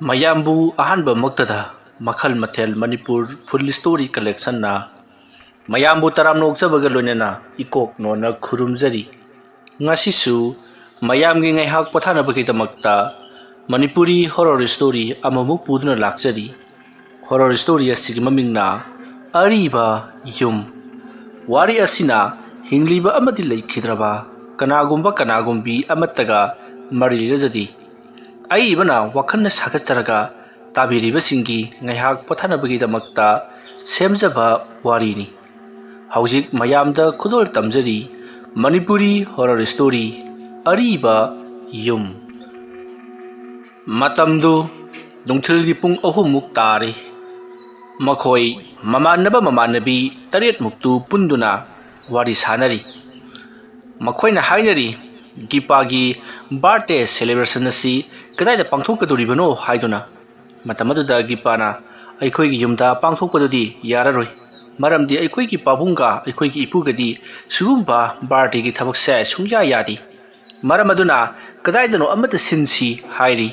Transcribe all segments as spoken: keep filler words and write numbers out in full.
ꯃꯌꯥꯝꯕꯨ ꯑꯍꯥꯟꯕꯃꯛꯇꯗ ꯃꯈꯜ ꯃꯊꯦꯜ ꯃꯅꯤꯄꯨꯔ ꯐꯨꯜ ꯁ꯭ꯇꯣꯔꯤ ꯀꯂꯦꯛꯁꯟꯅ ꯃꯌꯥꯝꯕꯨ ꯇꯔꯥꯝꯅ ꯑꯣꯛꯆꯕꯒ ꯂꯣꯏꯅꯅ ꯏꯀꯣꯛ ꯅꯣꯟꯅ ꯈꯨꯔꯨꯝꯖꯔꯤ꯫ ꯉꯁꯤꯁꯨ ꯃꯌꯥꯝꯒꯤ ꯉꯥꯏꯍꯥꯛ ꯄꯣꯊꯥꯅꯕꯒꯤꯗꯃꯛꯇ ꯃꯅꯤꯄꯨꯔꯤ ꯍꯣꯔꯣꯔ ꯁ꯭ꯇꯣꯔꯤ ꯑꯃꯃꯨꯛ ꯄꯨꯗꯨꯅ ꯂꯥꯛꯆꯔꯤ꯫ ꯍꯣꯔꯣꯔ ꯁ꯭ꯇꯣꯔꯤ ꯑꯁꯤꯒꯤ ꯃꯃꯤꯡꯅ ꯑꯔꯤꯕ ꯌꯨꯝ꯫ ꯋꯥꯔꯤ ꯑꯁꯤꯅ ꯍꯤꯡꯂꯤꯕ ꯑꯃꯗꯤ ꯂꯩꯈꯤꯗ꯭ꯔꯕ ꯀꯅꯥꯒꯨꯝꯕ ꯀꯅꯥꯒꯨꯝꯕꯤ ꯑꯃꯠꯇꯒ ꯃꯔꯤ ꯂꯩꯅꯖꯗꯦ꯫ ꯑꯏꯕꯅ ꯋꯥꯈꯜꯅ ꯁꯥꯒꯠꯆꯔꯒ ꯇꯥꯕꯤꯔꯤꯕꯁꯤꯡꯒꯤ ꯉꯥꯏꯍꯥꯛ ꯄꯣꯊꯥꯅꯕꯒꯤꯗꯃꯛꯇ ꯁꯦꯝꯖꯕ ꯋꯥꯔꯤꯅꯤ꯫ ꯍꯧꯖꯤꯛ ꯃꯌꯥꯝꯗ ꯈꯨꯗꯣꯜ ꯇꯝꯖꯔꯤ ꯃꯅꯤꯄꯨꯔꯤ ꯍꯣꯔꯣꯔ ꯁ꯭ꯇꯣꯔꯤ ꯑꯔꯤꯕ ꯌꯨꯝ꯫ ꯃꯇꯝꯗꯨ ꯅꯨꯡꯊꯤꯜꯒꯤ ꯄꯨꯡ ꯑꯍꯨꯝꯃꯨꯛ ꯇꯥꯔꯦ꯫ ꯃꯈꯣꯏ ꯃꯃꯥꯟꯅꯕ ꯃꯃꯥꯟꯅꯕꯤ ꯇꯔꯦꯠꯃꯨꯛꯇꯨ ꯄꯨꯟꯗꯨꯅ ꯋꯥꯔꯤ ꯁꯥꯅꯔꯤ꯫ ꯃꯈꯣꯏꯅ ꯍꯥꯏꯅꯔꯤ, ꯒꯤꯄꯥꯒꯤ ꯕꯥꯔꯊꯗꯦ ꯁꯦꯂꯦꯕ꯭ꯔꯦꯁꯟ ꯑꯁꯤ ꯀꯗꯥꯏꯗ ꯄꯥꯡꯊꯣꯛꯀꯗꯧꯔꯤꯕꯅꯣ ꯍꯥꯏꯗꯨꯅ꯫ ꯃꯇꯝ ꯑꯗꯨꯗ ꯒꯤꯄꯥꯅ, "ꯑꯩꯈꯣꯏꯒꯤ ꯌꯨꯝꯗ ꯄꯥꯡꯊꯣꯛꯄꯗꯨꯗꯤ ꯌꯥꯔꯔꯣꯏ, ꯃꯔꯝꯗꯤ ꯑꯩꯈꯣꯏꯒꯤ ꯄꯥꯕꯨꯡꯒ ꯑꯩꯈꯣꯏꯒꯤ ꯏꯄꯨꯒꯗꯤ ꯁꯤꯒꯨꯝꯕ ꯕꯥꯔꯊꯗꯦꯒꯤ ꯊꯕꯛꯁꯦ ꯁꯨꯡꯌꯥ ꯌꯥꯗꯦ꯫ ꯃꯔꯝ ꯑꯗꯨꯅ ꯀꯗꯥꯏꯗꯅꯣ ꯑꯃꯠꯇ ꯁꯤꯟꯁꯤ" ꯍꯥꯏꯔꯤ꯫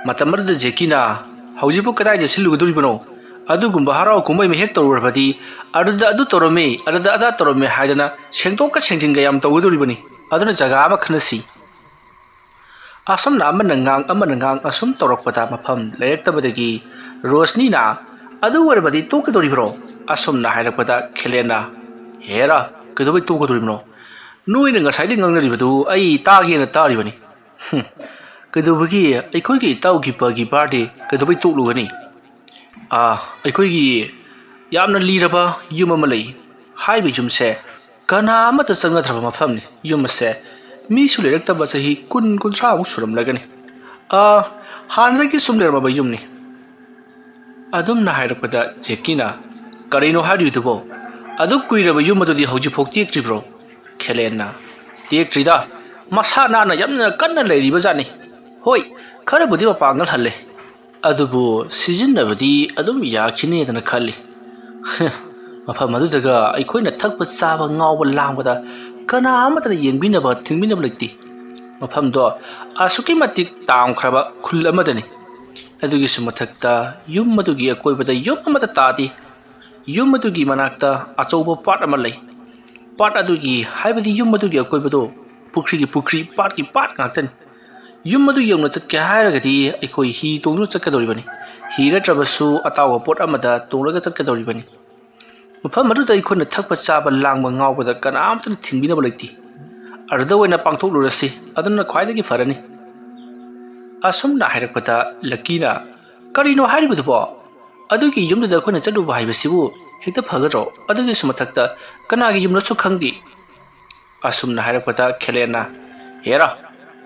ꯃꯇꯝ ꯑꯗꯨꯗ ꯖꯦꯀꯤꯅ, "ꯍꯧꯖꯤꯛꯄꯨ ꯀꯗꯥꯏꯗ ꯁꯤꯜꯂꯨꯒꯗꯧꯔꯤꯕꯅꯣ? ꯑꯗꯨꯒꯨꯝꯕ ꯍꯔꯥꯎ ꯀꯨꯝꯍꯩ ꯑꯃ ꯍꯦꯛ ꯇꯧꯔꯨꯔꯕꯗꯤ ꯑꯗꯨꯗ ꯑꯗꯨ ꯇꯧꯔꯝꯃꯤ, ꯑꯗꯨꯗ ꯑꯗꯥ ꯇꯧꯔꯝꯃꯤ ꯍꯥꯏꯗꯅ ꯁꯦꯡꯗꯣꯛꯀ ꯁꯦꯡꯖꯤꯟꯒ ꯌꯥꯝ ꯇꯧꯒꯗꯧꯔꯤꯕꯅꯤ꯫ ꯑꯗꯨꯅ ꯖꯒꯥ ꯑꯃ ꯈꯟꯅꯁꯤ"꯫ ꯑꯁꯨꯝꯅ ꯑꯃꯅ ꯉꯥꯡ ꯑꯃꯅ ꯉꯥꯡ ꯑꯁꯨꯝ ꯇꯧꯔꯛꯄꯗ ꯃꯐꯝ ꯂꯩꯔꯛꯇꯕꯗꯒꯤ ꯔꯣꯁꯅꯤꯅ, "ꯑꯗꯨ ꯑꯣꯏꯔꯕꯗꯤ ꯇꯣꯛꯀꯗꯧꯔꯤꯕ꯭ꯔꯣ?" ꯑꯁꯨꯝꯅ ꯍꯥꯏꯔꯛꯄꯗ ꯈꯦꯂꯦꯟꯅ, "ꯍꯦꯔꯥ, ꯀꯩꯗꯧꯕꯩ ꯇꯣꯛꯀꯗꯧꯔꯤꯕꯅꯣ? ꯅꯣꯏꯅ ꯉꯁꯥꯏꯗꯩ ꯉꯥꯡꯅꯔꯤꯕꯗꯨ ꯑꯩ ꯇꯥꯒꯦꯅ ꯇꯥꯔꯤꯕꯅꯤ꯫ ꯍꯨꯝ, ꯀꯩꯗꯧꯕꯒꯤ ꯑꯩꯈꯣꯏꯒꯤ ꯏꯇꯥꯎ ꯒꯤꯄꯥꯒꯤ ꯕꯥꯔꯗꯦ ꯀꯩꯗꯧꯕꯩ ꯇꯣꯛꯂꯨꯒꯅꯤ? ꯑꯥ, ꯑꯩꯈꯣꯏꯒꯤ ꯌꯥꯝꯅ ꯂꯤꯔꯕ ꯌꯨꯝ ꯑꯃ ꯂꯩ꯫ ꯍꯥꯏꯔꯤꯕ ꯌꯨꯝꯁꯦ ꯀꯅꯥ ꯑꯃꯠꯇ ꯆꯪꯅꯗ꯭ꯔꯕ ꯃꯐꯝꯅꯤ꯫ ꯌꯨꯝ ꯑꯁꯦ ꯃꯤꯁꯨ ꯂꯩꯔꯛꯇꯕ ꯆꯍꯤ ꯀꯨꯟ, ꯀꯨꯟꯊ꯭ꯔꯥꯃꯨꯛ ꯁꯨꯔꯝꯂꯒꯅꯤ꯫ ꯑꯥ, ꯍꯥꯟꯅꯗꯒꯤ ꯁꯨꯝ ꯂꯩꯔꯝꯃꯕ ꯌꯨꯝꯅꯤ"꯫ ꯑꯗꯨꯝꯅ ꯍꯥꯏꯔꯛꯄꯗ ꯖꯦꯀꯤꯅ, "ꯀꯔꯤꯅꯣ ꯍꯥꯏꯔꯤꯕꯗꯨꯕꯣ? ꯑꯗꯨꯛ ꯀꯨꯏꯔꯕ ꯌꯨꯝ ꯑꯗꯨꯗꯤ ꯍꯧꯖꯤꯛꯐꯥꯎ ꯇꯦꯛꯇ꯭ꯔꯤꯕ꯭ꯔꯣ?" ꯈꯦꯂꯦꯟꯅ, "ꯇꯦꯛꯇ꯭ꯔꯤꯗ, ꯃꯁꯥ ꯅꯥꯟꯅ ꯌꯥꯝꯅ ꯀꯟꯅ ꯂꯩꯔꯤꯕꯖꯥꯠꯅꯤ꯫ ꯍꯣꯏ, ꯈꯔꯕꯨꯗꯤ ꯃꯄꯥꯡꯒꯜ ꯍꯜꯂꯦ, ꯑꯗꯨꯕꯨ ꯁꯤꯖꯤꯟꯅꯕꯗꯤ ꯑꯗꯨꯝ ꯌꯥꯈꯤꯅꯦꯗꯅ ꯈꯜꯂꯤ"꯫ ꯃꯐꯝ ꯑꯗꯨꯗꯒ ꯑꯩꯈꯣꯏꯅ ꯊꯛꯄ ꯆꯥꯕ ꯉꯥꯎꯕ ꯂꯥꯡꯕꯗ ꯀꯅꯥ ꯑꯃꯠꯇꯅ ꯌꯦꯡꯕꯤꯅꯕ ꯊꯤꯡꯕꯤꯅꯕ ꯂꯩꯇꯦ꯫ ꯃꯐꯝꯗꯣ ꯑꯁꯨꯛꯀꯤ ꯃꯇꯤꯛ ꯇꯥꯝꯈ꯭ꯔꯕ ꯈꯨꯜ ꯑꯃꯗꯅꯤ꯫ ꯑꯗꯨꯒꯤꯁꯨ ꯃꯊꯛꯇ ꯌꯨꯝ ꯑꯗꯨꯒꯤ ꯑꯀꯣꯏꯕꯗ ꯌꯨꯝ ꯑꯃꯠꯇ ꯇꯥꯗꯦ꯫ ꯌꯨꯝ ꯑꯗꯨꯒꯤ ꯃꯅꯥꯛꯇ ꯑꯆꯧꯕ ꯄꯥꯠ ꯑꯃ ꯂꯩ꯫ ꯄꯥꯠ ꯑꯗꯨꯒꯤ, ꯍꯥꯏꯕꯗꯤ ꯌꯨꯝ ꯑꯗꯨꯒꯤ ꯑꯀꯣꯏꯕꯗꯣ ꯄꯨꯈ꯭ꯔꯤꯒꯤ ꯄꯨꯈ꯭ꯔꯤ, ꯄꯥꯠꯀꯤ ꯄꯥꯠ ꯉꯥꯛꯇꯅꯤ꯫ ꯌꯨꯝ ꯑꯗꯨ ꯌꯧꯅ ꯆꯠꯀꯦ ꯍꯥꯏꯔꯒꯗꯤ ꯑꯩꯈꯣꯏ ꯍꯤ ꯇꯣꯡꯗꯨꯅ ꯆꯠꯀꯗꯧꯔꯤꯕꯅꯤ꯫ ꯍꯤ ꯅꯠꯇ꯭ꯔꯕꯁꯨ ꯑꯇꯥꯎꯕ ꯄꯣꯠ ꯑꯃꯗ ꯇꯣꯡꯂꯒ ꯆꯠꯀꯗꯧꯔꯤꯕꯅꯤ꯫ ꯃꯐꯝ ꯑꯗꯨꯗ ꯑꯩꯈꯣꯏꯅ ꯊꯛꯄ ꯆꯥꯕ ꯂꯥꯡꯕ ꯉꯥꯎꯕꯗ ꯀꯅꯥꯝꯇꯅ ꯊꯤꯡꯕꯤꯅꯕ ꯂꯩꯇꯦ꯫ ꯑꯗꯨꯗ ꯑꯣꯏꯅ ꯄꯥꯡꯊꯣꯛꯂꯨꯔꯁꯤ, ꯑꯗꯨꯅ ꯈ꯭ꯋꯥꯏꯗꯒꯤ ꯐꯔꯅꯤ꯫ ꯑꯁꯨꯝꯅ ꯍꯥꯏꯔꯛꯄꯗ ꯂꯛꯀꯤꯅ, "ꯀꯔꯤꯅꯣ ꯍꯥꯏꯔꯤꯕꯗꯨꯕꯣ? ꯑꯗꯨꯒꯤ ꯌꯨꯝꯗꯨꯗ ꯑꯩꯈꯣꯏꯅ ꯆꯠꯂꯨꯕ ꯍꯥꯏꯕꯁꯤꯕꯨ ꯍꯦꯛꯇ ꯐꯒꯗ꯭ꯔꯣ? ꯑꯗꯨꯒꯤꯁꯨ ꯃꯊꯛꯇ ꯀꯅꯥꯒꯤ ꯌꯨꯝꯅꯣꯁꯨ ꯈꯪꯗꯦ"꯫ ꯑꯁꯨꯝꯅ ꯍꯥꯏꯔꯛꯄꯗ ꯈꯦꯂꯦꯟꯅ, "ꯍꯦꯔꯥ,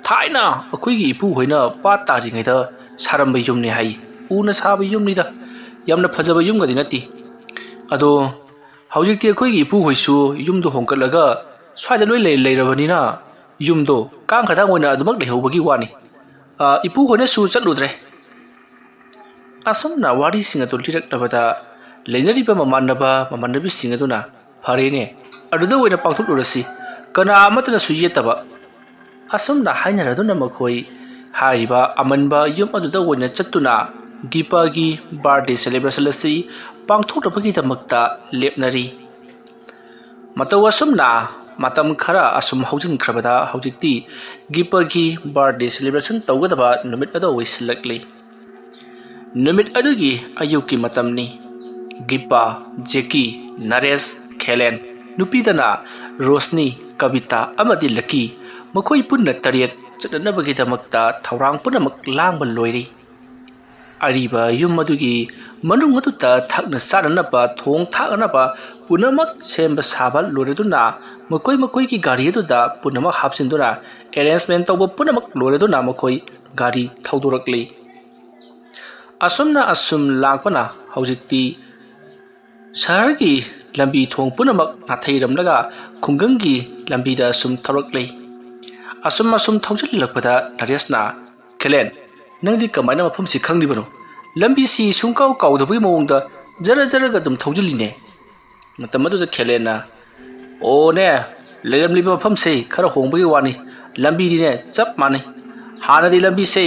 ꯊꯥꯏꯅ ꯑꯩꯈꯣꯏꯒꯤ ꯏꯄꯨ ꯍꯣꯏꯅ ꯄꯥꯠ ꯇꯥꯗ꯭ꯔꯤꯉꯩꯗ ꯁꯥꯔꯝꯕ ꯌꯨꯝꯅꯤ ꯍꯥꯏ꯫ ꯎꯅ ꯁꯥꯕ ꯌꯨꯝꯅꯤꯗ, ꯌꯥꯝꯅ ꯐꯖꯕ ꯌꯨꯝꯒꯗꯤ ꯅꯠꯇꯦ꯫ ꯑꯗꯣ ꯍꯧꯖꯤꯛꯇꯤ ꯑꯩꯈꯣꯏꯒꯤ ꯏꯄꯨ ꯍꯣꯏꯁꯨ ꯌꯨꯝꯗꯣ ꯍꯣꯡꯀꯠꯂꯒ ꯁ꯭ꯋꯥꯏꯗ ꯂꯣꯏ ꯂꯩ-, ꯂꯩꯔꯕꯅꯤꯅ ꯌꯨꯝꯗꯣ ꯀꯥꯡ ꯈꯗꯥꯡ ꯑꯣꯏꯅ ꯑꯗꯨꯃꯛ ꯂꯩꯍꯧꯕꯒꯤ ꯋꯥꯅꯤ꯫ ꯑ, ꯏꯄꯨ ꯍꯣꯏꯅꯁꯨ ꯆꯠꯂꯨꯗ꯭ꯔꯦ"꯫ ꯑꯁꯨꯝꯅ ꯋꯥꯔꯤꯁꯤꯡ ꯑꯗꯨ ꯂꯤꯔꯛꯂꯕꯗ ꯂꯩꯅꯔꯤꯕ ꯃꯃꯥꯟꯅꯕ ꯃꯃꯥꯟꯅꯕꯤꯁꯤꯡ ꯑꯗꯨꯅ, "ꯐꯔꯦꯅꯦ, ꯑꯗꯨꯗ ꯑꯣꯏꯅ ꯄꯥꯡꯊꯣꯛꯂꯨꯔꯁꯤ, ꯀꯅꯥ ꯑꯃꯠꯇꯅꯁꯨ ꯌꯦꯠꯇꯕ"꯫ ꯑꯁꯨꯝꯅ ꯍꯥꯏꯅꯔꯗꯨꯅ ꯃꯈꯣꯏ ꯍꯥꯏꯔꯤꯕ ꯑꯃꯟꯕ ꯌꯨꯝ ꯑꯗꯨꯗ ꯑꯣꯏꯅ ꯆꯠꯇꯨꯅ ꯒꯤꯄꯥꯒꯤ birthday celebration ꯑꯁꯤ ꯄꯥꯡꯊꯣꯛꯅꯕꯒꯤꯗꯃꯛꯇ ꯂꯦꯞꯅꯔꯤ꯫ ꯃꯇꯧ ꯑꯁꯨꯝꯅ ꯃꯇꯝ ꯈꯔ ꯑꯁꯨꯝ ꯍꯧꯖꯤꯟꯈ꯭ꯔꯕꯗ ꯍꯧꯖꯤꯛꯇꯤ ꯒꯤꯄꯥꯒꯤ birthday celebration ꯇꯧꯒꯗꯕ ꯅꯨꯃꯤꯠ ꯑꯗꯨ ꯑꯣꯏꯁꯤꯜꯂꯛꯂꯤ꯫ ꯅꯨꯃꯤꯠ ꯑꯗꯨꯒꯤ ꯑꯌꯨꯛꯀꯤ ꯃꯇꯝꯅꯤ꯫ ꯒꯤꯄꯥ, ꯖꯦꯀꯤ, ꯅꯔꯦꯁ, ꯈꯦꯂꯦꯟ, ꯅꯨꯄꯤꯗꯅ ꯔꯣꯁꯅꯤ, ꯀꯕꯤꯇꯥ ꯑꯃꯗꯤ ꯂꯛꯀꯤ, ꯃꯈꯣꯏ ꯄꯨꯟꯅ ꯇꯔꯦꯠ ꯆꯠꯅꯅꯕꯒꯤꯗꯃꯛꯇ ꯊꯧꯔꯥꯡ ꯄꯨꯝꯅꯃꯛ ꯂꯥꯡꯕ ꯂꯣꯏꯔꯦ꯫ ꯑꯔꯤꯕ ꯌꯨꯝ ꯑꯗꯨꯒꯤ ꯃꯅꯨꯡ ꯑꯗꯨꯗ ꯊꯛꯅ ꯆꯥꯅꯅꯕ, ꯊꯣꯡ ꯊꯥꯛꯅꯅꯕ ꯄꯨꯝꯅꯃꯛ ꯁꯦꯝꯕ ꯁꯥꯕ ꯂꯣꯏꯔꯗꯨꯅ, ꯃꯈꯣꯏ ꯃꯈꯣꯏꯒꯤ ꯒꯥꯔꯤ ꯑꯗꯨꯗ ꯄꯨꯝꯅꯃꯛ ꯍꯥꯞꯆꯤꯟꯗꯨꯅ, arrangement ꯇꯧꯕ ꯄꯨꯝꯅꯃꯛ ꯂꯣꯏꯔꯗꯨꯅ ꯃꯈꯣꯏ ꯒꯥꯔꯤ ꯊꯧꯗꯣꯔꯛꯂꯤ꯫ ꯑꯁꯨꯝꯅ ꯑꯁꯨꯝ ꯂꯥꯛꯄꯅ ꯍꯧꯖꯤꯛꯇꯤ ꯁꯍꯔꯒꯤ ꯂꯝꯕꯤ ꯊꯣꯡ ꯄꯨꯝꯅꯃꯛ ꯅꯥꯊꯩꯔꯝꯂꯒ ꯈꯨꯡꯒꯪꯒꯤ ꯂꯝꯕꯤꯗ ꯑꯁꯨꯝ ꯊꯧꯔꯛꯂꯤ꯫ ꯑꯁꯨꯝ ꯑꯁꯨꯝ ꯊꯧꯖꯤꯜꯂꯛꯄꯗ ꯅꯔꯦꯁꯅ, "ꯈꯦꯂꯦꯟ, ꯅꯪꯗꯤ ꯀꯃꯥꯏꯅ ꯃꯐꯝꯁꯤ ꯈꯪꯂꯤꯕꯅꯣ? ꯂꯝꯕꯤꯁꯤ ꯁꯨꯡꯀꯥꯎ ꯀꯥꯎꯗꯕꯒꯤ ꯃꯑꯣꯡꯗ ꯖꯔ ꯖꯔꯒ ꯑꯗꯨꯝ ꯊꯧꯖꯤꯜꯂꯤꯅꯦ"꯫ ꯃꯇꯝ ꯑꯗꯨꯗ ꯈꯦꯂꯦꯟꯅ, "ꯑꯣꯅꯦ, ꯂꯩꯔꯝꯂꯤꯕ ꯃꯐꯝꯁꯦ ꯈꯔ ꯍꯣꯡꯕꯒꯤ ꯋꯥꯅꯤ, ꯂꯝꯕꯤꯗꯤꯅꯦ ꯆꯞ ꯃꯥꯟꯅꯩ꯫ ꯍꯥꯟꯅꯗꯤ ꯂꯝꯕꯤꯁꯦ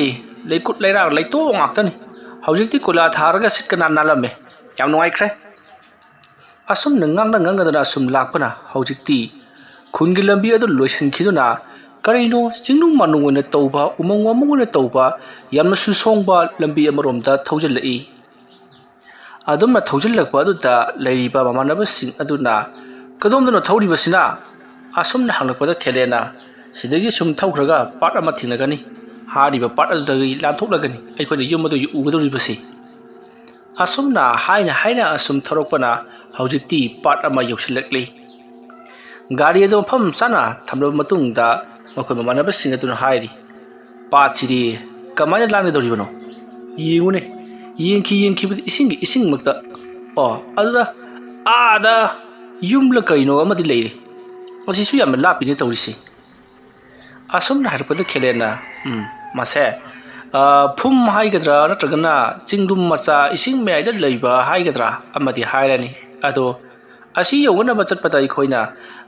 ꯂꯩꯀꯨꯠ ꯂꯩꯔꯥꯡ ꯂꯩꯇꯣꯛ ꯉꯥꯛꯇꯅꯤ꯫ ꯍꯧꯖꯤꯛꯇꯤ ꯀꯣꯏꯂꯥ ꯊꯥꯔꯒ ꯁꯤꯠꯀ ꯅꯥꯟ ꯅꯥꯜꯂꯝꯃꯦ꯫ ꯌꯥꯝ ꯅꯨꯡꯉꯥꯏꯈ꯭ꯔꯦ꯫ ꯑꯁꯨꯝꯅ ꯉꯥꯡꯅ ꯉꯥꯡꯅꯗꯅ ꯑꯁꯨꯝ ꯂꯥꯛꯄꯅ ꯍꯧꯖꯤꯛꯇꯤ ꯈꯨꯟꯒꯤ ꯂꯝꯕꯤ ꯑꯗꯨ ꯂꯣꯏꯁꯤꯟꯈꯤꯗꯨꯅ ꯀꯔꯤꯅꯣ ꯆꯤꯡꯅꯨꯡ ꯃꯥꯅꯨꯡ ꯑꯣꯏꯅ ꯇꯧꯕ, ꯎꯃꯪ ꯋꯥꯃꯪ ꯑꯣꯏꯅ ꯇꯧꯕ ꯌꯥꯝꯅꯁꯨ ꯁꯣꯡꯕ ꯂꯝꯕꯤ ꯑꯃꯔꯣꯝꯗ ꯊꯧꯖꯤꯜꯂꯛꯏ꯫ ꯑꯗꯨꯝꯅ ꯊꯧꯖꯤꯜꯂꯛꯄ ꯑꯗꯨꯗ ꯂꯩꯔꯤꯕ ꯃꯃꯥꯟꯅꯕꯁꯤꯡ ꯑꯗꯨꯅ "ꯀꯗꯣꯝꯗꯅꯣ ꯊꯧꯔꯤꯕꯁꯤꯅ?" ꯑꯁꯨꯝꯅ ꯍꯪꯂꯛꯄꯗ ꯈꯦꯂꯦꯅ "ꯁꯤꯗꯒꯤ ꯁꯨꯝ ꯊꯧꯈ꯭ꯔꯒ ꯄꯥꯠ ꯑꯃ ꯊꯦꯡꯅꯒꯅꯤ꯫ ꯍꯥꯏꯔꯤꯕ ꯄꯥꯠ ꯑꯗꯨꯗꯒꯤ ꯂꯥꯟꯊꯣꯛꯂꯒꯅꯤ ꯑꯩꯈꯣꯏꯅ ꯌꯨꯝ ꯑꯗꯨ ꯎꯒꯗꯧꯔꯤꯕꯁꯤ꯫" ꯑꯁꯨꯝꯅ ꯍꯥꯏꯅ ꯍꯥꯏꯅ ꯑꯁꯨꯝ ꯊꯧꯔꯛꯄꯅ ꯍꯧꯖꯤꯛꯇꯤ ꯄꯥꯠ ꯑꯃ ꯌꯧꯁꯤꯜꯂꯛꯂꯤ꯫ ꯒꯥꯔꯤ ꯑꯗꯨ ꯃꯐꯝ ꯆꯥꯅ ꯊꯝꯂꯕ ꯃꯇꯨꯡꯗ ꯃꯈꯣꯏ ꯃꯃꯥꯟꯅꯕꯁꯤꯡ ꯑꯗꯨꯅ ꯍꯥꯏꯔꯤ, "ꯄꯥꯠꯁꯤꯗꯤ ꯀꯃꯥꯏꯅ ꯂꯥꯟꯒꯗꯧꯔꯤꯕꯅꯣ? ꯌꯦꯡꯉꯨꯅꯦ, ꯌꯦꯡꯈꯤ ꯌꯦꯡꯈꯤꯕꯗ ꯏꯁꯤꯡꯒꯤ ꯏꯁꯤꯡꯃꯛꯇ꯫ ꯑꯣ, ꯑꯗꯨꯗ ꯑꯥꯗ ꯌꯨꯝꯂ ꯀꯔꯤꯅꯣ ꯑꯃꯗꯤ ꯂꯩꯔꯤ꯫ ꯃꯁꯤꯁꯨ ꯌꯥꯝꯅ ꯂꯥꯞꯄꯤꯅꯦ ꯇꯧꯔꯤꯁꯤ꯫" ꯑꯁꯨꯝꯅ ꯍꯥꯏꯔꯛꯄꯗ ꯈꯦꯂꯦꯟꯅ, "ꯎꯝ, ꯃꯁꯦ, ꯑ, ꯐꯨꯝ ꯍꯥꯏꯒꯗ꯭ꯔꯥ ꯅꯠꯇ꯭ꯔꯒꯅ ꯆꯤꯡꯗꯨꯝ ꯃꯆꯥ ꯏꯁꯤꯡ ꯃꯌꯥꯏꯗ ꯂꯩꯕ ꯍꯥꯏꯒꯗ꯭ꯔꯥ ꯑꯃꯗꯤ ꯍꯥꯏꯔꯅꯤ꯫ ꯑꯗꯣ ꯑꯁꯤ ꯌꯧꯅꯅꯕ ꯆꯠꯄꯗ ꯑꯩꯈꯣꯏꯅ,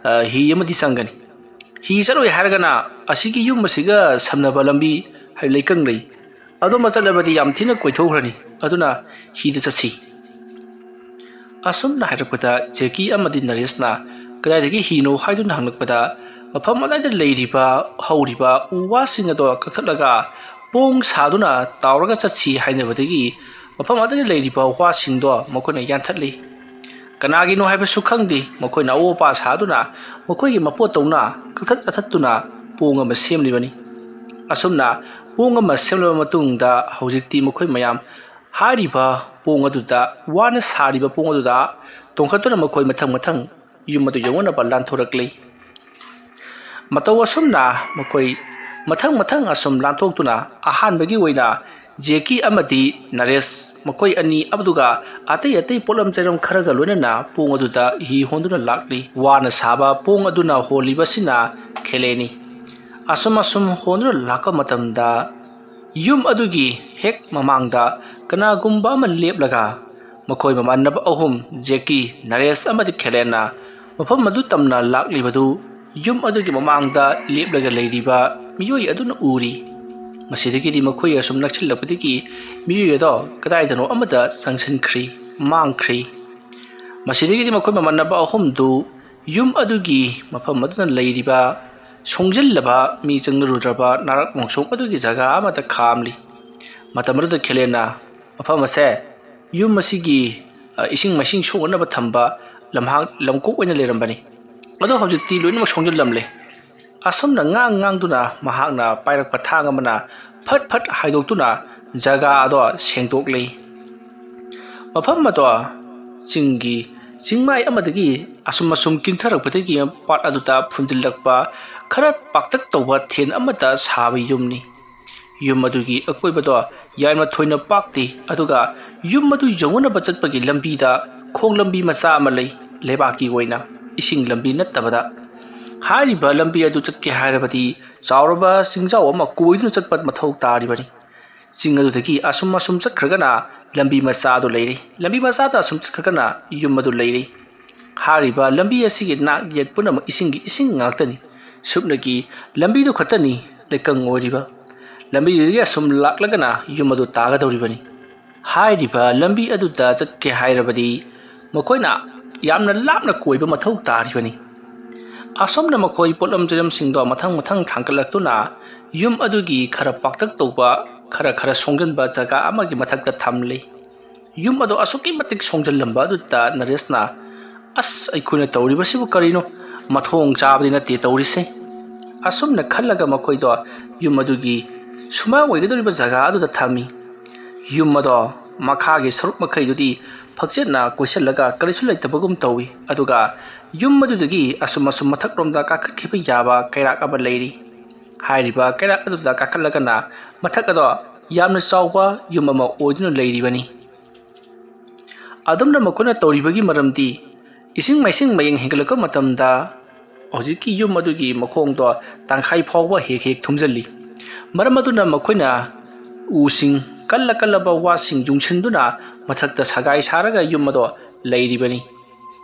ꯑ, ꯍꯤ ꯑꯃꯗꯤ ꯆꯪꯒꯅꯤ꯫ ꯍꯤ ꯆꯠꯂꯣꯏ ꯍꯥꯏꯔꯒꯅ ꯑꯁꯤꯒꯤ ꯌꯨꯝ ꯑꯁꯤꯒ ꯁꯝꯅꯕ ꯂꯝꯕꯤ, ꯍꯥꯏ, ꯂꯩꯀꯪ ꯂꯩ꯫ ꯑꯗꯣꯝꯗ ꯆꯠꯂꯕꯗꯤ ꯌꯥꯝ ꯊꯤꯅ ꯀꯣꯏꯊꯣꯛꯈ꯭ꯔꯅꯤ꯫ ꯑꯗꯨꯅ ꯍꯤꯗ ꯆꯠꯁꯤ꯫" ꯑꯁꯨꯝꯅ ꯍꯥꯏꯔꯛꯄꯗ ꯖꯦꯀꯤ ꯑꯃꯗꯤ ꯅꯔꯦꯁꯅ "ꯀꯗꯥꯏꯗꯒꯤ ꯍꯤꯅꯣ?" ꯍꯥꯏꯗꯨꯅ ꯍꯪꯂꯛꯄꯗ ꯃꯐꯝ ꯑꯗꯨꯋꯥꯏꯗ ꯂꯩꯔꯤꯕ ꯍꯧꯔꯤꯕ ꯎ ꯋꯥꯁꯤꯡ ꯑꯗꯣ ꯀꯛꯊꯠꯂꯒ ꯄꯣꯡ ꯁꯥꯗꯨꯅ ꯇꯥꯎꯔꯒ ꯆꯠꯁꯤ ꯍꯥꯏꯅꯕꯗꯒꯤ ꯃꯐꯝ ꯑꯗꯨꯗ ꯂꯩꯔꯤꯕ ꯋꯥꯁꯤꯡꯗꯣ ꯃꯈꯣꯏꯅ ꯌꯥꯟꯊꯠꯂꯤ꯫ ꯀꯅꯥꯒꯤꯅꯣ ꯍꯥꯏꯕꯁꯨ ꯈꯪꯗꯦ, ꯃꯈꯣꯏꯅ ꯑꯑꯣꯄꯥ ꯁꯥꯗꯨꯅ ꯃꯈꯣꯏꯒꯤ ꯃꯄꯣꯠꯇꯧꯅ ꯀꯛꯊꯠ ꯆꯠꯊꯠꯇꯨꯅ ꯄꯣꯡ ꯑꯃ ꯁꯦꯝꯂꯤꯕꯅꯤ꯫ ꯑꯁꯨꯝꯅ ꯄꯣꯡ ꯑꯃ ꯁꯦꯝꯂꯕ ꯃꯇꯨꯡꯗ ꯍꯧꯖꯤꯛꯇꯤ ꯃꯈꯣꯏ ꯃꯌꯥꯝ ꯍꯥꯏꯔꯤꯕ ꯄꯣꯡ ꯑꯗꯨꯗ, ꯋꯥꯅ ꯁꯥꯔꯤꯕ ꯄꯣꯡ ꯑꯗꯨꯗ ꯇꯣꯡꯈꯠꯇꯨꯅ ꯃꯈꯣꯏ ꯃꯊꯪ ꯃꯊꯪ ꯌꯨꯝ ꯑꯗꯨ ꯌꯧꯅꯅꯕ ꯂꯥꯟꯊꯣꯔꯛꯂꯤ꯫ ꯃꯇꯧ ꯑꯁꯨꯝꯅ ꯃꯈꯣꯏ ꯃꯊꯪ ꯃꯊꯪ ꯑꯁꯨꯝ ꯂꯥꯟꯊꯣꯛꯇꯨꯅ ꯑꯍꯥꯟꯕꯒꯤ ꯑꯣꯏꯅ ꯖꯦꯀꯤ ꯑꯃꯗꯤ ꯅꯔꯦꯁ ꯃꯈꯣꯏ ꯑꯅꯤ, ꯑꯗꯨꯒ ꯑꯇꯩ ꯑꯇꯩ ꯄꯣꯠꯂꯝ ꯆꯩꯔꯝ ꯈꯔꯒ ꯂꯣꯏꯅꯅ ꯄꯣꯡ ꯑꯗꯨꯗ ꯍꯤ ꯍꯣꯟꯗꯨꯅ ꯂꯥꯛꯂꯤ꯫ ꯋꯥꯅ ꯁꯥꯕ ꯄꯣꯡ ꯑꯗꯨꯅ ꯍꯣꯜꯂꯤꯕꯁꯤꯅ ꯈꯦꯂꯦꯅꯤ꯫ ꯑꯁꯨꯝ ꯑꯁꯨꯝ ꯍꯣꯟꯗꯨꯅ ꯂꯥꯛꯄ ꯃꯇꯝꯗ ꯌꯨꯝ ꯑꯗꯨꯒꯤ ꯍꯦꯛ ꯃꯃꯥꯡꯗ ꯀꯅꯥꯒꯨꯝꯕ ꯑꯃ ꯂꯦꯞꯂꯒ ꯃꯈꯣꯏ ꯃꯃꯥꯟꯅꯕ ꯑꯍꯨꯝ, ꯖꯦꯀꯤ, ꯅꯔꯦꯁ ꯑꯃꯗꯤ ꯈꯦꯂꯦꯟꯅ ꯃꯐꯝ ꯑꯗꯨ ꯇꯝꯅ ꯂꯥꯛꯂꯤꯕꯗꯨ ꯌꯨꯝ ꯑꯗꯨꯒꯤ ꯃꯃꯥꯡꯗ ꯂꯦꯞꯂꯒ ꯂꯩꯔꯤꯕ ꯃꯤꯑꯣꯏ ꯑꯗꯨꯅ ꯎꯔꯤ꯫ ꯃꯁꯤꯗꯒꯤꯗꯤ ꯃꯈꯣꯏ ꯑꯁꯨꯝ ꯅꯛꯁꯤꯜꯂꯛꯄꯗꯒꯤ ꯃꯤꯑꯣꯏ ꯑꯗꯣ ꯀꯗꯥꯏꯗꯅꯣ ꯑꯃꯗ ꯆꯪꯁꯤꯟꯈ꯭ꯔꯤ, ꯃꯥꯡꯈ꯭ꯔꯤ꯫ ꯃꯁꯤꯗꯒꯤꯗꯤ ꯃꯈꯣꯏ ꯃꯃꯥꯟꯅꯕ ꯑꯍꯨꯝꯗꯨ ꯌꯨꯝ ꯑꯗꯨꯒꯤ ꯃꯐꯝ ꯑꯗꯨꯗ ꯂꯩꯔꯤꯕ ꯁꯣꯡꯖꯤꯜꯂꯕ, ꯃꯤ ꯆꯪꯅꯔꯨꯗ꯭ꯔꯕ ꯅꯥꯔꯛ ꯃꯣꯡꯁꯣꯡ ꯑꯗꯨꯒꯤ ꯖꯒꯥ ꯑꯃꯗ ꯈꯥꯝꯂꯤ꯫ ꯃꯇꯝ ꯑꯗꯨꯗ ꯈꯦꯂꯦꯟꯅ ꯃꯐꯝ ꯑꯁꯦ ꯌꯨꯝ ꯑꯁꯤꯒꯤ, ꯑ, ꯏꯁꯤꯡ ꯃꯥꯏꯁꯤꯡ ꯁꯣꯛꯅꯅꯕ ꯊꯝꯕ ꯂꯝꯍꯥꯡ, ꯂꯝꯀꯣꯛ ꯑꯣꯏꯅ ꯂꯩꯔꯝꯕꯅꯤ꯫ ꯑꯗꯣ ꯍꯧꯖꯤꯛꯇꯤ ꯂꯣꯏꯅꯃꯛ ꯁꯣꯡꯖꯤꯜꯂꯝꯂꯦ꯫ ꯑꯁꯨꯝꯅ ꯉꯥꯡ ꯉꯥꯡꯗꯨꯅ ꯃꯍꯥꯛꯅ ꯄꯥꯏꯔꯛꯄ ꯊꯥꯡ ꯑꯃꯅ ꯐꯠ ꯐꯠ ꯍꯥꯏꯗꯣꯛꯇꯨꯅ ꯖꯒꯥ ꯑꯗꯣ ꯁꯦꯡꯗꯣꯛꯂꯤ꯫ ꯃꯐꯝ ꯑꯗꯣ ꯆꯤꯡꯒꯤ ꯆꯤꯡꯃꯥꯏ ꯑꯃꯗꯒꯤ ꯑꯁꯨꯝ ꯑꯁꯨꯝ ꯀꯤꯟꯊꯔꯛꯄꯗꯒꯤ ꯄꯥꯠ ꯑꯗꯨꯗ ꯐꯨꯝꯖꯤꯜꯂꯛꯄ ꯈꯔ ꯄꯥꯛꯇꯛ ꯇꯧꯕ ꯊꯦꯟ ꯑꯃꯗ ꯁꯥꯕ ꯌꯨꯝꯅꯤ꯫ ꯌꯨꯝ ꯑꯗꯨꯒꯤ ꯑꯀꯣꯏꯕꯗꯣ ꯌꯥꯝꯅ ꯊꯣꯏꯅ ꯄꯥꯛꯇꯦ, ꯑꯗꯨꯒ ꯌꯨꯝ ꯑꯗꯨ ꯌꯧꯅꯅꯕ ꯆꯠꯄꯒꯤ ꯂꯝꯕꯤꯗ ꯈꯣꯡ ꯂꯝꯕꯤ ꯃꯆꯥ ꯑꯃ ꯂꯩ, ꯂꯩꯕꯥꯛꯀꯤ ꯑꯣꯏꯅ, ꯏꯁꯤꯡ ꯂꯝꯕꯤ ꯅꯠꯇꯕꯗ꯫ ꯍꯥꯏꯔꯤꯕ ꯂꯝꯕꯤ ꯑꯗꯨ ꯆꯠꯀꯦ ꯍꯥꯏꯔꯕꯗꯤ ꯆꯥꯎꯔꯕ ꯆꯤꯡꯖꯥꯎ ꯑꯃ ꯀꯣꯏꯗꯨꯅ ꯆꯠꯄ ꯃꯊꯧ ꯇꯥꯔꯤꯕꯅꯤ꯫ ꯆꯤꯡ ꯑꯗꯨꯗꯒꯤ ꯑꯁꯨꯝ ꯑꯁꯨꯝ ꯆꯠꯈ꯭ꯔꯒꯅ ꯂꯝꯕꯤ ꯃꯆꯥ ꯑꯗꯨ ꯂꯩꯔꯦ꯫ ꯂꯝꯕꯤ ꯃꯆꯥꯗ ꯑꯁꯨꯝ ꯆꯠꯈ꯭ꯔꯒꯅ ꯌꯨꯝ ꯑꯗꯨ ꯂꯩꯔꯦ꯫ ꯍꯥꯏꯔꯤꯕ ꯂꯝꯕꯤ ꯑꯁꯤꯒꯤ ꯅꯥꯛ ꯌꯦꯠ ꯄꯨꯝꯅꯃꯛ ꯏꯁꯤꯡꯒꯤ ꯏꯁꯤꯡ ꯉꯥꯛꯇꯅꯤ꯫ ꯁꯨꯞꯅꯒꯤ ꯂꯝꯕꯤꯗꯨ ꯈꯛꯇꯅꯤ ꯂꯩꯀꯪ ꯑꯣꯏꯔꯤꯕ꯫ ꯂꯝꯕꯤꯗꯨꯗꯒꯤ ꯑꯁꯨꯝ ꯂꯥꯛꯂꯒꯅ ꯌꯨꯝ ꯑꯗꯨ ꯇꯥꯒꯗꯧꯔꯤꯕꯅꯤ꯫ ꯍꯥꯏꯔꯤꯕ ꯂꯝꯕꯤ ꯑꯗꯨꯗ ꯆꯠꯀꯦ ꯍꯥꯏꯔꯕꯗꯤ ꯃꯈꯣꯏꯅ ꯌꯥꯝꯅ ꯂꯥꯞꯅ ꯀꯣꯏꯕ ꯃꯊꯧ ꯇꯥꯔꯤꯕꯅꯤ꯫ ꯑꯁꯨꯝꯅ ꯃꯈꯣꯏ ꯄꯣꯠꯂꯝ ꯆꯩꯂꯝꯁꯤꯡꯗꯣ ꯃꯊꯪ ꯃꯊꯪ ꯊꯥꯡꯒꯠꯂꯛꯇꯨꯅ ꯌꯨꯝ ꯑꯗꯨꯒꯤ ꯈꯔ ꯄꯥꯛꯇꯛ ꯇꯧꯕ, ꯈꯔ ꯈꯔ ꯁꯣꯡꯖꯟꯕ ꯖꯒꯥ ꯑꯃꯒꯤ ꯃꯊꯛꯇ ꯊꯝꯂꯤ꯫ ꯌꯨꯝ ꯑꯗꯣ ꯑꯁꯨꯛꯀꯤ ꯃꯇꯤꯛ ꯁꯣꯡꯖꯜꯂꯝꯕ ꯑꯗꯨꯗ ꯅꯔꯦꯁꯅ, "ꯑꯁ, ꯑꯩꯈꯣꯏꯅ ꯇꯧꯔꯤꯕꯁꯤꯕꯨ ꯀꯔꯤꯅꯣ? ꯃꯊꯣꯡ ꯆꯥꯕꯗꯤ ꯅꯠꯇꯦ ꯇꯧꯔꯤꯁꯦ"꯫ ꯑꯁꯨꯝꯅ ꯈꯜꯂꯒ ꯃꯈꯣꯏꯗꯣ ꯌꯨꯝ ꯑꯗꯨꯒꯤ ꯁꯨꯃꯥꯡ ꯑꯣꯏꯒꯗꯧꯔꯤꯕ ꯖꯒꯥ ꯑꯗꯨꯗ ꯊꯝꯃꯤ꯫ ꯌꯨꯝ ꯑꯗꯣ ꯃꯈꯥꯒꯤ ꯁꯔꯨꯛ ꯃꯈꯩꯗꯨꯗꯤ ꯐꯛꯆꯦꯠꯅ ꯀꯣꯏꯁꯤꯜꯂꯒ ꯀꯔꯤꯁꯨ ꯂꯩꯇꯕꯒꯨꯝ ꯇꯧꯏ, ꯑꯗꯨꯒ ꯌꯨꯝ ꯑꯗꯨꯗꯒꯤ ꯑꯁꯨꯝ ꯑꯁꯨꯝ ꯃꯊꯛꯂꯣꯝꯗ ꯀꯥꯈꯠꯈꯤꯕ ꯌꯥꯕ ꯀꯩꯔꯥꯛ ꯑꯃ ꯂꯩꯔꯤ꯫ ꯍꯥꯏꯔꯤꯕ ꯀꯩꯔꯥꯛ ꯑꯗꯨꯗ ꯀꯥꯈꯠꯂꯒꯅ ꯃꯊꯛ ꯑꯗꯣ ꯌꯥꯝꯅ ꯆꯥꯎꯕ ꯌꯨꯝ ꯑꯃ ꯑꯣꯏꯗꯨꯅ ꯂꯩꯔꯤꯕꯅꯤ꯫ ꯑꯗꯨꯝꯅ ꯃꯈꯣꯏꯅ ꯇꯧꯔꯤꯕꯒꯤ ꯃꯔꯝꯗꯤ ꯏꯁꯤꯡ ꯃꯥꯏꯁꯤꯡ ꯃꯌꯦꯡ ꯍꯦꯟꯒꯠꯂꯛꯄ ꯃꯇꯝꯗ ꯍꯧꯖꯤꯛꯀꯤ ꯌꯨꯝ ꯑꯗꯨꯒꯤ ꯃꯈꯣꯡꯗꯣ ꯇꯪꯈꯥꯏ ꯐꯥꯎꯕ ꯍꯦꯛ ꯍꯦꯛ ꯊꯨꯝꯖꯤꯜꯂꯤ꯫ ꯃꯔꯝ ꯑꯗꯨꯅ ꯃꯈꯣꯏꯅ ꯎꯁꯤꯡ, ꯀꯜꯂ ꯀꯜꯂꯕ ꯋꯥꯁꯤꯡ ꯌꯨꯡꯁꯤꯟꯗꯨꯅ ꯃꯊꯛꯇ ꯁꯒꯥꯏ ꯁꯥꯔꯒ ꯌꯨꯝ ꯑꯗꯣ ꯂꯩꯔꯤꯕꯅꯤ꯫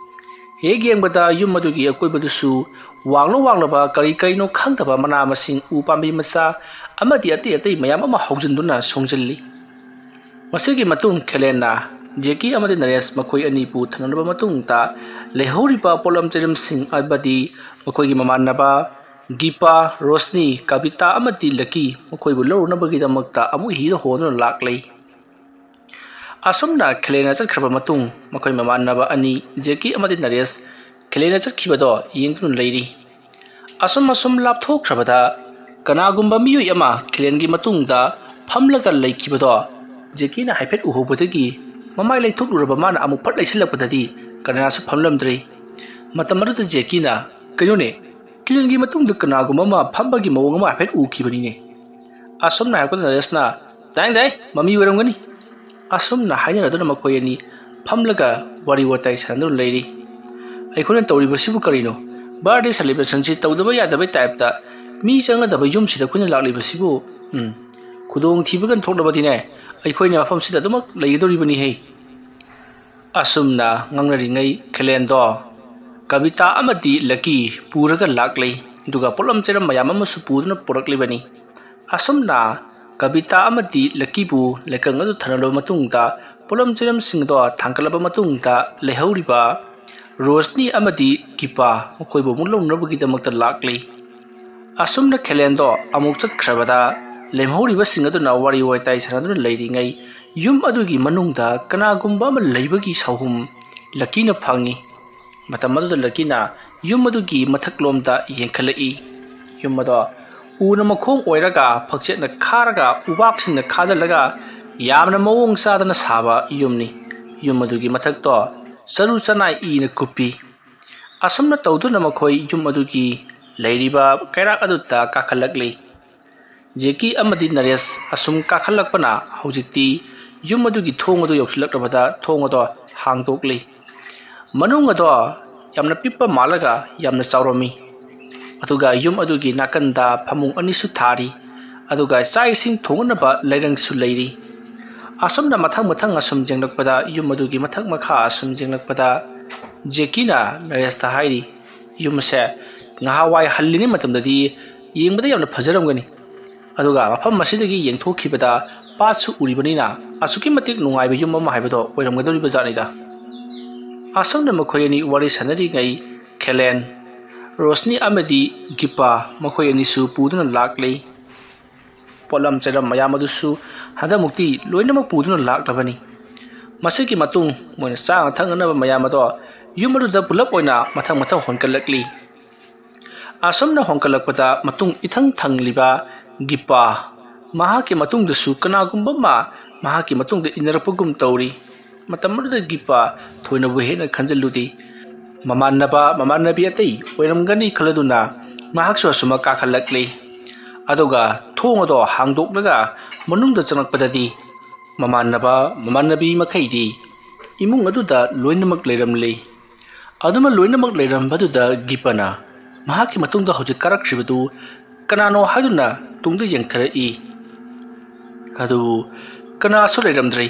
ꯍꯦꯛ ꯌꯦꯡꯕꯗ ꯌꯨꯝ ꯑꯗꯨꯒꯤ ꯑꯀꯣꯏꯕꯗꯨꯁꯨ ꯋꯥꯡꯂ ꯋꯥꯡꯂꯕ ꯀꯔꯤ ꯀꯔꯤꯅꯣ ꯈꯪꯗꯕ ꯃꯅꯥ ꯃꯁꯤꯡ, ꯎ ꯄꯥꯝꯕꯤ ꯃꯆꯥ ꯑꯃꯗꯤ ꯑꯇꯩ ꯑꯇꯩ ꯃꯌꯥꯝ ꯑꯃ ꯍꯧꯖꯤꯟꯗꯨꯅ ꯁꯣꯡꯖꯤꯜꯂꯤ꯫ ꯃꯁꯤꯒꯤ ꯃꯇꯨꯡ ꯈꯦꯂꯦꯟꯅ ꯖꯦꯀꯤ ꯑꯃꯗꯤ ꯅꯔꯦꯁ ꯃꯈꯣꯏ ꯑꯅꯤꯕꯨ ꯊꯝꯅꯔꯕ ꯃꯇꯨꯡꯗ ꯂꯩꯍꯧꯔꯤꯕ ꯄꯣꯠꯂꯝ ꯆꯩꯔꯝꯁꯤꯡ ꯑꯃꯗꯤ ꯃꯈꯣꯏꯒꯤ ꯃꯃꯥꯟꯅꯕ ꯒꯤꯄꯥ, ꯔꯣꯁꯅꯤ, ꯀꯕꯤꯇꯥ ꯑꯃꯗꯤ ꯂꯛꯀꯤ ꯃꯈꯣꯏꯕꯨ ꯂꯧꯔꯨꯅꯕꯒꯤꯗꯃꯛꯇ ꯑꯃꯨꯛ ꯍꯤꯗ ꯍꯣꯟꯗꯨꯅ ꯂꯥꯛꯂꯤ꯫ ꯑꯁꯨꯝꯅ ꯈꯦꯂꯦꯟꯅ ꯆꯠꯈ꯭ꯔꯕ ꯃꯇꯨꯡ ꯃꯈꯣꯏ ꯃꯃꯥꯟꯅꯕ ꯑꯅꯤ ꯖꯦꯀꯤ ꯑꯃꯗꯤ ꯅꯔꯦꯁ ꯈꯦꯂꯦꯟꯅ ꯆꯠꯈꯤꯕꯗꯣ ꯌꯦꯡꯗꯨꯅ ꯂꯩꯔꯤ꯫ ꯑꯁꯨꯝ ꯑꯁꯨꯝ ꯂꯥꯞꯊꯣꯛꯈ꯭ꯔꯕꯗ ꯀꯅꯥꯒꯨꯝꯕ ꯃꯤꯑꯣꯏ ꯑꯃ ꯈꯦꯂꯦꯟꯒꯤ ꯃꯇꯨꯡꯗ ꯐꯝꯂꯒ ꯂꯩꯈꯤꯕꯗꯣ ꯖꯦꯀꯤꯅ ꯍꯥꯏꯐꯦꯠ ꯎꯍꯧꯕꯗꯒꯤ ꯃꯃꯥꯏ ꯂꯩꯊꯣꯛꯂꯨꯔꯕ ꯃꯥꯅ ꯑꯃꯨꯛ ꯐꯠ ꯂꯩꯁꯤꯜꯂꯛꯄꯗꯗꯤ ꯀꯅꯥꯁꯨ ꯐꯝꯂꯝꯗ꯭ꯔꯤ꯫ ꯃꯇꯝ ꯑꯗꯨꯗ ꯖꯦꯀꯤꯅ, "ꯀꯩꯅꯣꯅꯦ, ꯈꯦꯂꯦꯟꯒꯤ ꯃꯇꯨꯡꯗ ꯀꯅꯥꯒꯨꯝꯕ ꯑꯃ ꯐꯝꯕꯒꯤ ꯃꯑꯣꯡ ꯑꯃ ꯍꯥꯏꯐꯦꯠ ꯎꯈꯤꯕꯅꯤꯅꯦ"꯫ ꯑꯁꯨꯝꯅ ꯍꯥꯏꯔꯛꯄꯗ ꯅꯔꯦꯁꯅ, "ꯇꯥꯏ ꯇꯥꯏ, ꯃꯃꯤ ꯑꯣꯏꯔꯝꯒꯅꯤ"꯫ ꯑꯁꯨꯝꯅ ꯍꯥꯏꯅꯔꯗꯨꯅ ꯃꯈꯣꯏ ꯑꯅꯤ ꯐꯝꯂꯒ ꯋꯥꯔꯤ ꯋꯥꯇꯥꯏ ꯁꯥꯟꯅꯗꯨꯅ ꯂꯩꯔꯤ꯫ "ꯑꯩꯈꯣꯏꯅ ꯇꯧꯔꯤꯕꯁꯤꯕꯨ ꯀꯔꯤꯅꯣ? ꯕꯥꯔꯗꯦ ꯁꯦꯂꯦꯕ꯭ꯔꯦꯁꯟꯁꯤ ꯇꯧꯗꯕ ꯌꯥꯗꯕꯩ ꯇꯥꯏꯞꯇ ꯃꯤ ꯆꯪꯒꯗꯕ ꯌꯨꯝꯁꯤꯗ ꯑꯩꯈꯣꯏꯅ ꯂꯥꯛꯂꯤꯕꯁꯤꯕꯨ? ꯎꯝ, ꯈꯨꯗꯣꯡꯊꯤꯕꯒ ꯊꯣꯛꯂꯕꯗꯤꯅꯦ, ꯑꯩꯈꯣꯏꯅ ꯃꯐꯝꯁꯤꯗ ꯑꯗꯨꯃꯛ ꯂꯩꯒꯗꯧꯔꯤꯕꯅꯤꯍꯦ"꯫ ꯑꯁꯨꯝꯅ ꯉꯥꯡꯅꯔꯤꯉꯩ ꯈꯦꯂꯦꯟꯗꯣ ꯀꯕꯤꯇꯥ ꯑꯃꯗꯤ ꯂꯛꯀꯤ ꯄꯨꯔꯒ ꯂꯥꯛꯂꯤ꯫ ꯑꯗꯨꯒ ꯄꯣꯠꯂꯝ ꯆꯩꯔꯝ ꯃꯌꯥꯝ ꯑꯃꯁꯨ ꯄꯨꯗꯨꯅ ꯄꯨꯔꯛꯂꯤꯕꯅꯤ꯫ ꯑꯁꯨꯝꯅ ꯀꯕꯤꯇꯥ ꯑꯃꯗꯤ ꯂꯛꯀꯤꯕꯨ ꯂꯩꯀꯪ ꯑꯗꯨ ꯊꯅꯂꯕ ꯃꯇꯨꯡꯗ ꯄꯣꯠꯂꯝ ꯆꯩꯔꯝꯁꯤꯡ ꯑꯗꯣ ꯊꯥꯡꯒꯠꯂꯕ ꯃꯇꯨꯡꯗ ꯂꯩꯍꯧꯔꯤꯕ ꯔꯣꯁꯅꯤ ꯑꯃꯗꯤ ꯀꯤꯄꯥ ꯃꯈꯣꯏꯕꯨ ꯑꯃꯨꯛ ꯂꯧꯅꯕꯒꯤꯗꯃꯛꯇ ꯂꯥꯛꯂꯤ꯫ ꯑꯁꯨꯝꯅ ꯈꯦꯂꯦꯟꯗꯣ ꯑꯃꯨꯛ ꯆꯠꯈ꯭ꯔꯕꯗ ꯂꯦꯝꯍꯧꯔꯤꯕꯁꯤꯡ ꯑꯗꯨꯅ ꯋꯥꯔꯤ ꯋꯥꯇꯥꯏ ꯁꯥꯟꯅꯗꯨꯅ ꯂꯩꯔꯤꯉꯩ ꯌꯨꯝ ꯑꯗꯨꯒꯤ ꯃꯅꯨꯡꯗ ꯀꯅꯥꯒꯨꯝꯕ ꯑꯃ ꯂꯩꯕꯒꯤ ꯁꯥꯎꯍꯨꯝ ꯂꯛꯀꯤꯅ ꯐꯪꯏ꯫ ꯃꯇꯝ ꯑꯗꯨꯗ ꯂꯛꯀꯤꯅ ꯌꯨꯝ ꯑꯗꯨꯒꯤ ꯃꯊꯛꯂꯣꯝꯗ ꯌꯦꯡꯈꯠꯂꯛꯏ꯫ ꯌꯨꯝ ꯑꯗꯣ ꯎꯅ ꯃꯈꯣꯡ ꯑꯣꯏꯔꯒ ꯐꯛꯆꯦꯠꯅ ꯈꯥꯔꯒ ꯎꯕꯥꯛꯁꯤꯡꯅ ꯈꯥꯖꯤꯜꯂꯒ ꯌꯥꯝꯅ ꯃꯑꯣꯡ ꯆꯥꯗꯅ ꯁꯥꯕ ꯌꯨꯝꯅꯤ꯫ ꯌꯨꯝ ꯑꯗꯨꯒꯤ ꯃꯊꯛꯇꯣ ꯆꯔꯨ ꯆꯅꯥꯏ ꯏꯅ ꯀꯨꯞꯄꯤ꯫ ꯑꯁꯨꯝꯅ ꯇꯧꯗꯨꯅ ꯃꯈꯣꯏ ꯌꯨꯝ ꯑꯗꯨꯒꯤ ꯂꯩꯔꯤꯕ ꯀꯩꯔꯥꯛ ꯑꯗꯨꯗ ꯀꯥꯈꯠꯂꯛꯂꯤ꯫ ꯖꯦꯀꯤ ꯑꯃꯗꯤ ꯅꯔꯦꯁ ꯑꯁꯨꯝ ꯀꯥꯈꯠꯂꯛꯄꯅ ꯍꯧꯖꯤꯛꯇꯤ ꯌꯨꯝ ꯑꯗꯨꯒꯤ ꯊꯣꯡ ꯑꯗꯨ ꯌꯧꯁꯤꯜꯂꯛꯂꯕꯗ ꯊꯣꯡ ꯑꯗꯣ ꯍꯥꯡꯗꯣꯛꯂꯤ꯫ ꯃꯅꯨꯡ ꯑꯗꯣ ꯌꯥꯝꯅ ꯄꯤꯛꯄ ꯃꯥꯜꯂꯒ ꯌꯥꯝꯅ ꯆꯥꯎꯔꯝꯃꯤ꯫ ꯑꯗꯨꯒ ꯌꯨꯝ ꯑꯗꯨꯒꯤ ꯅꯥꯀꯟꯗ ꯐꯃꯨꯡ ꯑꯅꯤꯁꯨ ꯊꯥꯔꯤ꯫ ꯑꯗꯨꯒ ꯆꯥꯛ ꯏꯁꯤꯡ ꯊꯣꯡꯅꯕ ꯂꯩꯔꯪꯁꯨ ꯂꯩꯔꯤ꯫ ꯑꯁꯨꯝꯅ ꯃꯊꯪ ꯃꯊꯪ ꯑꯁꯨꯝ ꯌꯦꯡꯂꯛꯄꯗ, ꯌꯨꯝ ꯑꯗꯨꯒꯤ ꯃꯊꯛ ꯃꯈꯥ ꯑꯁꯨꯝ ꯌꯦꯡꯂꯛꯄꯗ, ꯖꯦꯀꯤꯅ ꯅꯔꯦꯁꯇ ꯍꯥꯏꯔꯤ, "ꯌꯨꯝ ꯑꯁꯦ ꯉꯍꯥꯟꯋꯥꯏ ꯍꯜꯂꯤꯉꯩ ꯃꯇꯝꯗꯗꯤ ꯌꯦꯡꯕꯗ ꯌꯥꯝꯅ ꯐꯖꯔꯝꯒꯅꯤ, ꯑꯗꯨꯒ ꯃꯐꯝ ꯑꯁꯤꯗꯒꯤ ꯌꯦꯡꯊꯣꯛꯈꯤꯕꯗ ꯄꯥꯠꯁꯨ ꯎꯔꯤꯕꯅꯤꯅ ꯑꯁꯨꯛꯀꯤ ꯃꯇꯤꯛ ꯅꯨꯡꯉꯥꯏꯕ ꯌꯨꯝ ꯑꯃ ꯍꯥꯏꯕꯗꯣ ꯑꯣꯏꯔꯝꯒꯗꯧꯔꯤꯕ ꯖꯥꯠꯅꯤꯗ"꯫ ꯑꯁꯨꯝꯅ ꯃꯈꯣꯏ ꯑꯅꯤ ꯋꯥꯔꯤ ꯁꯥꯟꯅꯔꯤꯉꯩ ꯈꯦꯂꯦꯟ, ꯔꯣꯁꯅꯤ ꯑꯃꯗꯤ ꯒꯤꯄꯥ ꯃꯈꯣꯏ ꯑꯅꯤꯁꯨ ꯄꯨꯗꯨꯅ ꯂꯥꯛꯂꯤ꯫ ꯄꯣꯠꯂꯝ ꯆꯩꯔꯝ ꯃꯌꯥꯝ ꯑꯗꯨꯁꯨ ꯍꯟꯗꯛꯃꯨꯛꯇꯤ ꯂꯣꯏꯅꯃꯛ ꯄꯨꯗꯨꯅ ꯂꯥꯛꯂꯕꯅꯤ꯫ ꯃꯁꯤꯒꯤ ꯃꯇꯨꯡ ꯃꯣꯏꯅ ꯆꯥꯅ ꯊꯛꯅꯅꯕ ꯃꯌꯥꯝ ꯑꯗꯣ ꯌꯨꯝ ꯑꯗꯨꯗ ꯄꯨꯂꯞ ꯑꯣꯏꯅ ꯃꯊꯪ ꯃꯊꯪ ꯍꯣꯟꯒꯠꯂꯛꯂꯤ꯫ ꯑꯁꯨꯝꯅ ꯍꯣꯟꯒꯠꯂꯛꯄꯗ ꯃꯇꯨꯡ ꯏꯊꯪ ꯊꯪꯂꯤꯕ ꯒꯤꯄꯥ, ꯃꯍꯥꯛꯀꯤ ꯃꯇꯨꯡꯗꯁꯨ ꯀꯅꯥꯒꯨꯝꯕ ꯑꯃ ꯃꯍꯥꯛꯀꯤ ꯃꯇꯨꯡꯗ ꯏꯟꯅꯔꯛꯄꯒꯨꯝ ꯇꯧꯔꯤ꯫ ꯃꯇꯝ ꯑꯗꯨꯗ ꯒꯤꯄꯥ ꯊꯣꯏꯅꯕꯨ ꯍꯦꯟꯅ ꯈꯟꯖꯤꯜꯂꯨꯗꯦ꯫ ꯃꯃꯥꯟꯅꯕ, ꯃꯃꯥꯟꯅꯕꯤ ꯑꯇꯩ ꯑꯣꯏꯔꯝꯒꯅꯤ ꯈꯜꯂꯗꯨꯅ ꯃꯍꯥꯛꯁꯨ ꯑꯁꯨꯝꯃꯛ ꯀꯥꯈꯠꯂꯛꯂꯤ꯫ ꯑꯗꯨꯒ ꯊꯣꯡ ꯑꯗꯣ ꯍꯥꯡꯗꯣꯛꯂꯒ ꯃꯅꯨꯡꯗ ꯆꯪꯂꯛꯄꯗꯗꯤ ꯃꯃꯥꯟꯅꯕ, ꯃꯃꯥꯟꯅꯕꯤ ꯃꯈꯩꯗꯤ ꯏꯃꯨꯡ ꯑꯗꯨꯗ ꯂꯣꯏꯅꯃꯛ ꯂꯩꯔꯝꯂꯤ꯫ ꯑꯗꯨꯃ ꯂꯣꯏꯅꯃꯛ ꯂꯩꯔꯝꯕꯗꯨꯗ ꯒꯤꯄꯅ ꯃꯍꯥꯛꯀꯤ ꯃꯇꯨꯡꯗ ꯍꯧꯖꯤꯛ ꯀꯥꯔꯛꯈ꯭ꯔꯤꯕꯗꯨ ꯀꯅꯥꯅꯣ ꯍꯥꯏꯗꯨꯅ ꯇꯨꯡꯗ ꯌꯦꯡꯊꯔꯛꯏ꯫ ꯑꯗꯨꯕꯨ ꯀꯅꯥꯁꯨ ꯂꯩꯔꯝꯗ꯭ꯔꯦ꯫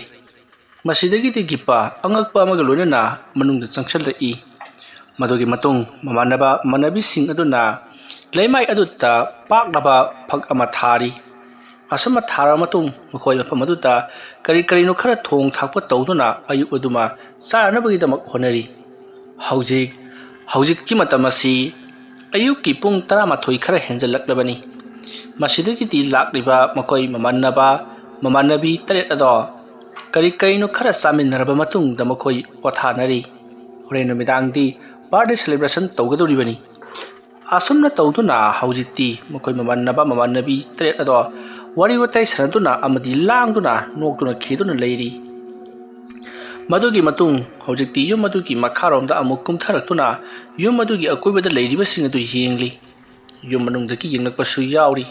ꯃꯁꯤꯗꯒꯤꯗꯤ ꯒꯤꯄꯥ ꯑꯉꯛꯄ ꯑꯃꯒ ꯂꯣꯏꯅꯅ ꯃꯅꯨꯡꯗ ꯆꯪꯁꯤꯜꯂꯛꯏ꯫ ꯃꯗꯨꯒꯤ ꯃꯇꯨꯡ ꯃꯃꯥꯟꯅꯕ ꯃꯃꯥꯟꯅꯕꯤꯁꯤꯡ ꯑꯗꯨꯅ ꯂꯩꯃꯥꯏ ꯑꯗꯨꯗ ꯄꯥꯛꯂꯕ ꯐꯛ ꯑꯃ ꯊꯥꯔꯤ꯫ ꯑꯁꯨꯝꯅ ꯊꯥꯔꯕ ꯃꯇꯨꯡ ꯃꯈꯣꯏ ꯃꯐꯝ ꯑꯗꯨꯗ ꯀꯔꯤ ꯀꯔꯤꯅꯣ ꯈꯔ ꯊꯣꯡ ꯊꯥꯛꯄ ꯇꯧꯗꯨꯅ ꯑꯌꯨꯛ ꯑꯗꯨꯃ ꯆꯥꯅꯅꯕꯒꯤꯗꯃꯛ ꯍꯣꯠꯅꯔꯤ꯫ ꯍꯧꯖꯤꯛ, ꯍꯧꯖꯤꯛꯀꯤ ꯃꯇꯝ ꯑꯁꯤ ꯑꯌꯨꯛꯀꯤ ꯄꯨꯡ ꯇꯔꯥꯃꯥꯊꯣꯏ ꯈꯔ ꯍꯦꯟꯖꯜꯂꯛꯂꯕꯅꯤ꯫ ꯃꯁꯤꯗꯒꯤꯗꯤ ꯂꯥꯛꯂꯤꯕ ꯃꯈꯣꯏ ꯃꯃꯥꯟꯅꯕ, ꯃꯃꯥꯟꯅꯕꯤ ꯇꯔꯦꯠ ꯑꯗꯣ ꯀꯔꯤ ꯀꯔꯤꯅꯣ ꯈꯔ ꯆꯥꯃꯤꯟꯅꯔꯕ ꯃꯇꯨꯡꯗ ꯃꯈꯣꯏ ꯄꯣꯊꯥꯅꯔꯤ꯫ ꯍꯣꯔꯦꯟ ꯅꯨꯃꯤꯗꯥꯡꯗꯤ birthday celebration ꯇꯧꯒꯗꯧꯔꯤꯕꯅꯤ꯫ ꯑꯁꯨꯝꯅ ꯇꯧꯗꯨꯅ ꯍꯧꯖꯤꯛꯇꯤ ꯃꯈꯣꯏ ꯃꯃꯥꯟꯅꯕ ꯃꯃꯥꯟꯅꯕꯤ ꯇꯔꯦꯠ ꯑꯗꯣ ꯋꯥꯔꯤ ꯋꯥꯇꯥꯏ ꯁꯥꯟꯅꯗꯨꯅ ꯑꯃꯗꯤ ꯂꯥꯡꯗꯨꯅ ꯅꯣꯛꯇꯨꯅ ꯈꯦꯗꯨꯅ ꯂꯩꯔꯤ꯫ ꯃꯗꯨꯒꯤ ꯃꯇꯨꯡ ꯍꯧꯖꯤꯛꯇꯤ ꯌꯨꯝ ꯑꯗꯨꯒꯤ ꯃꯈꯥꯔꯣꯝꯗ ꯑꯃꯨꯛ ꯀꯨꯝꯊꯔꯛꯇꯨꯅ ꯌꯨꯝ ꯑꯗꯨꯒꯤ ꯑꯀꯣꯏꯕꯗ ꯂꯩꯔꯤꯕꯁꯤꯡ ꯑꯗꯨ ꯌꯦꯡꯂꯤ꯫ ꯌꯨꯝ ꯃꯅꯨꯡꯗꯒꯤ ꯌꯦꯡꯂꯛꯄꯁꯨ ꯌꯥꯎꯔꯤ꯫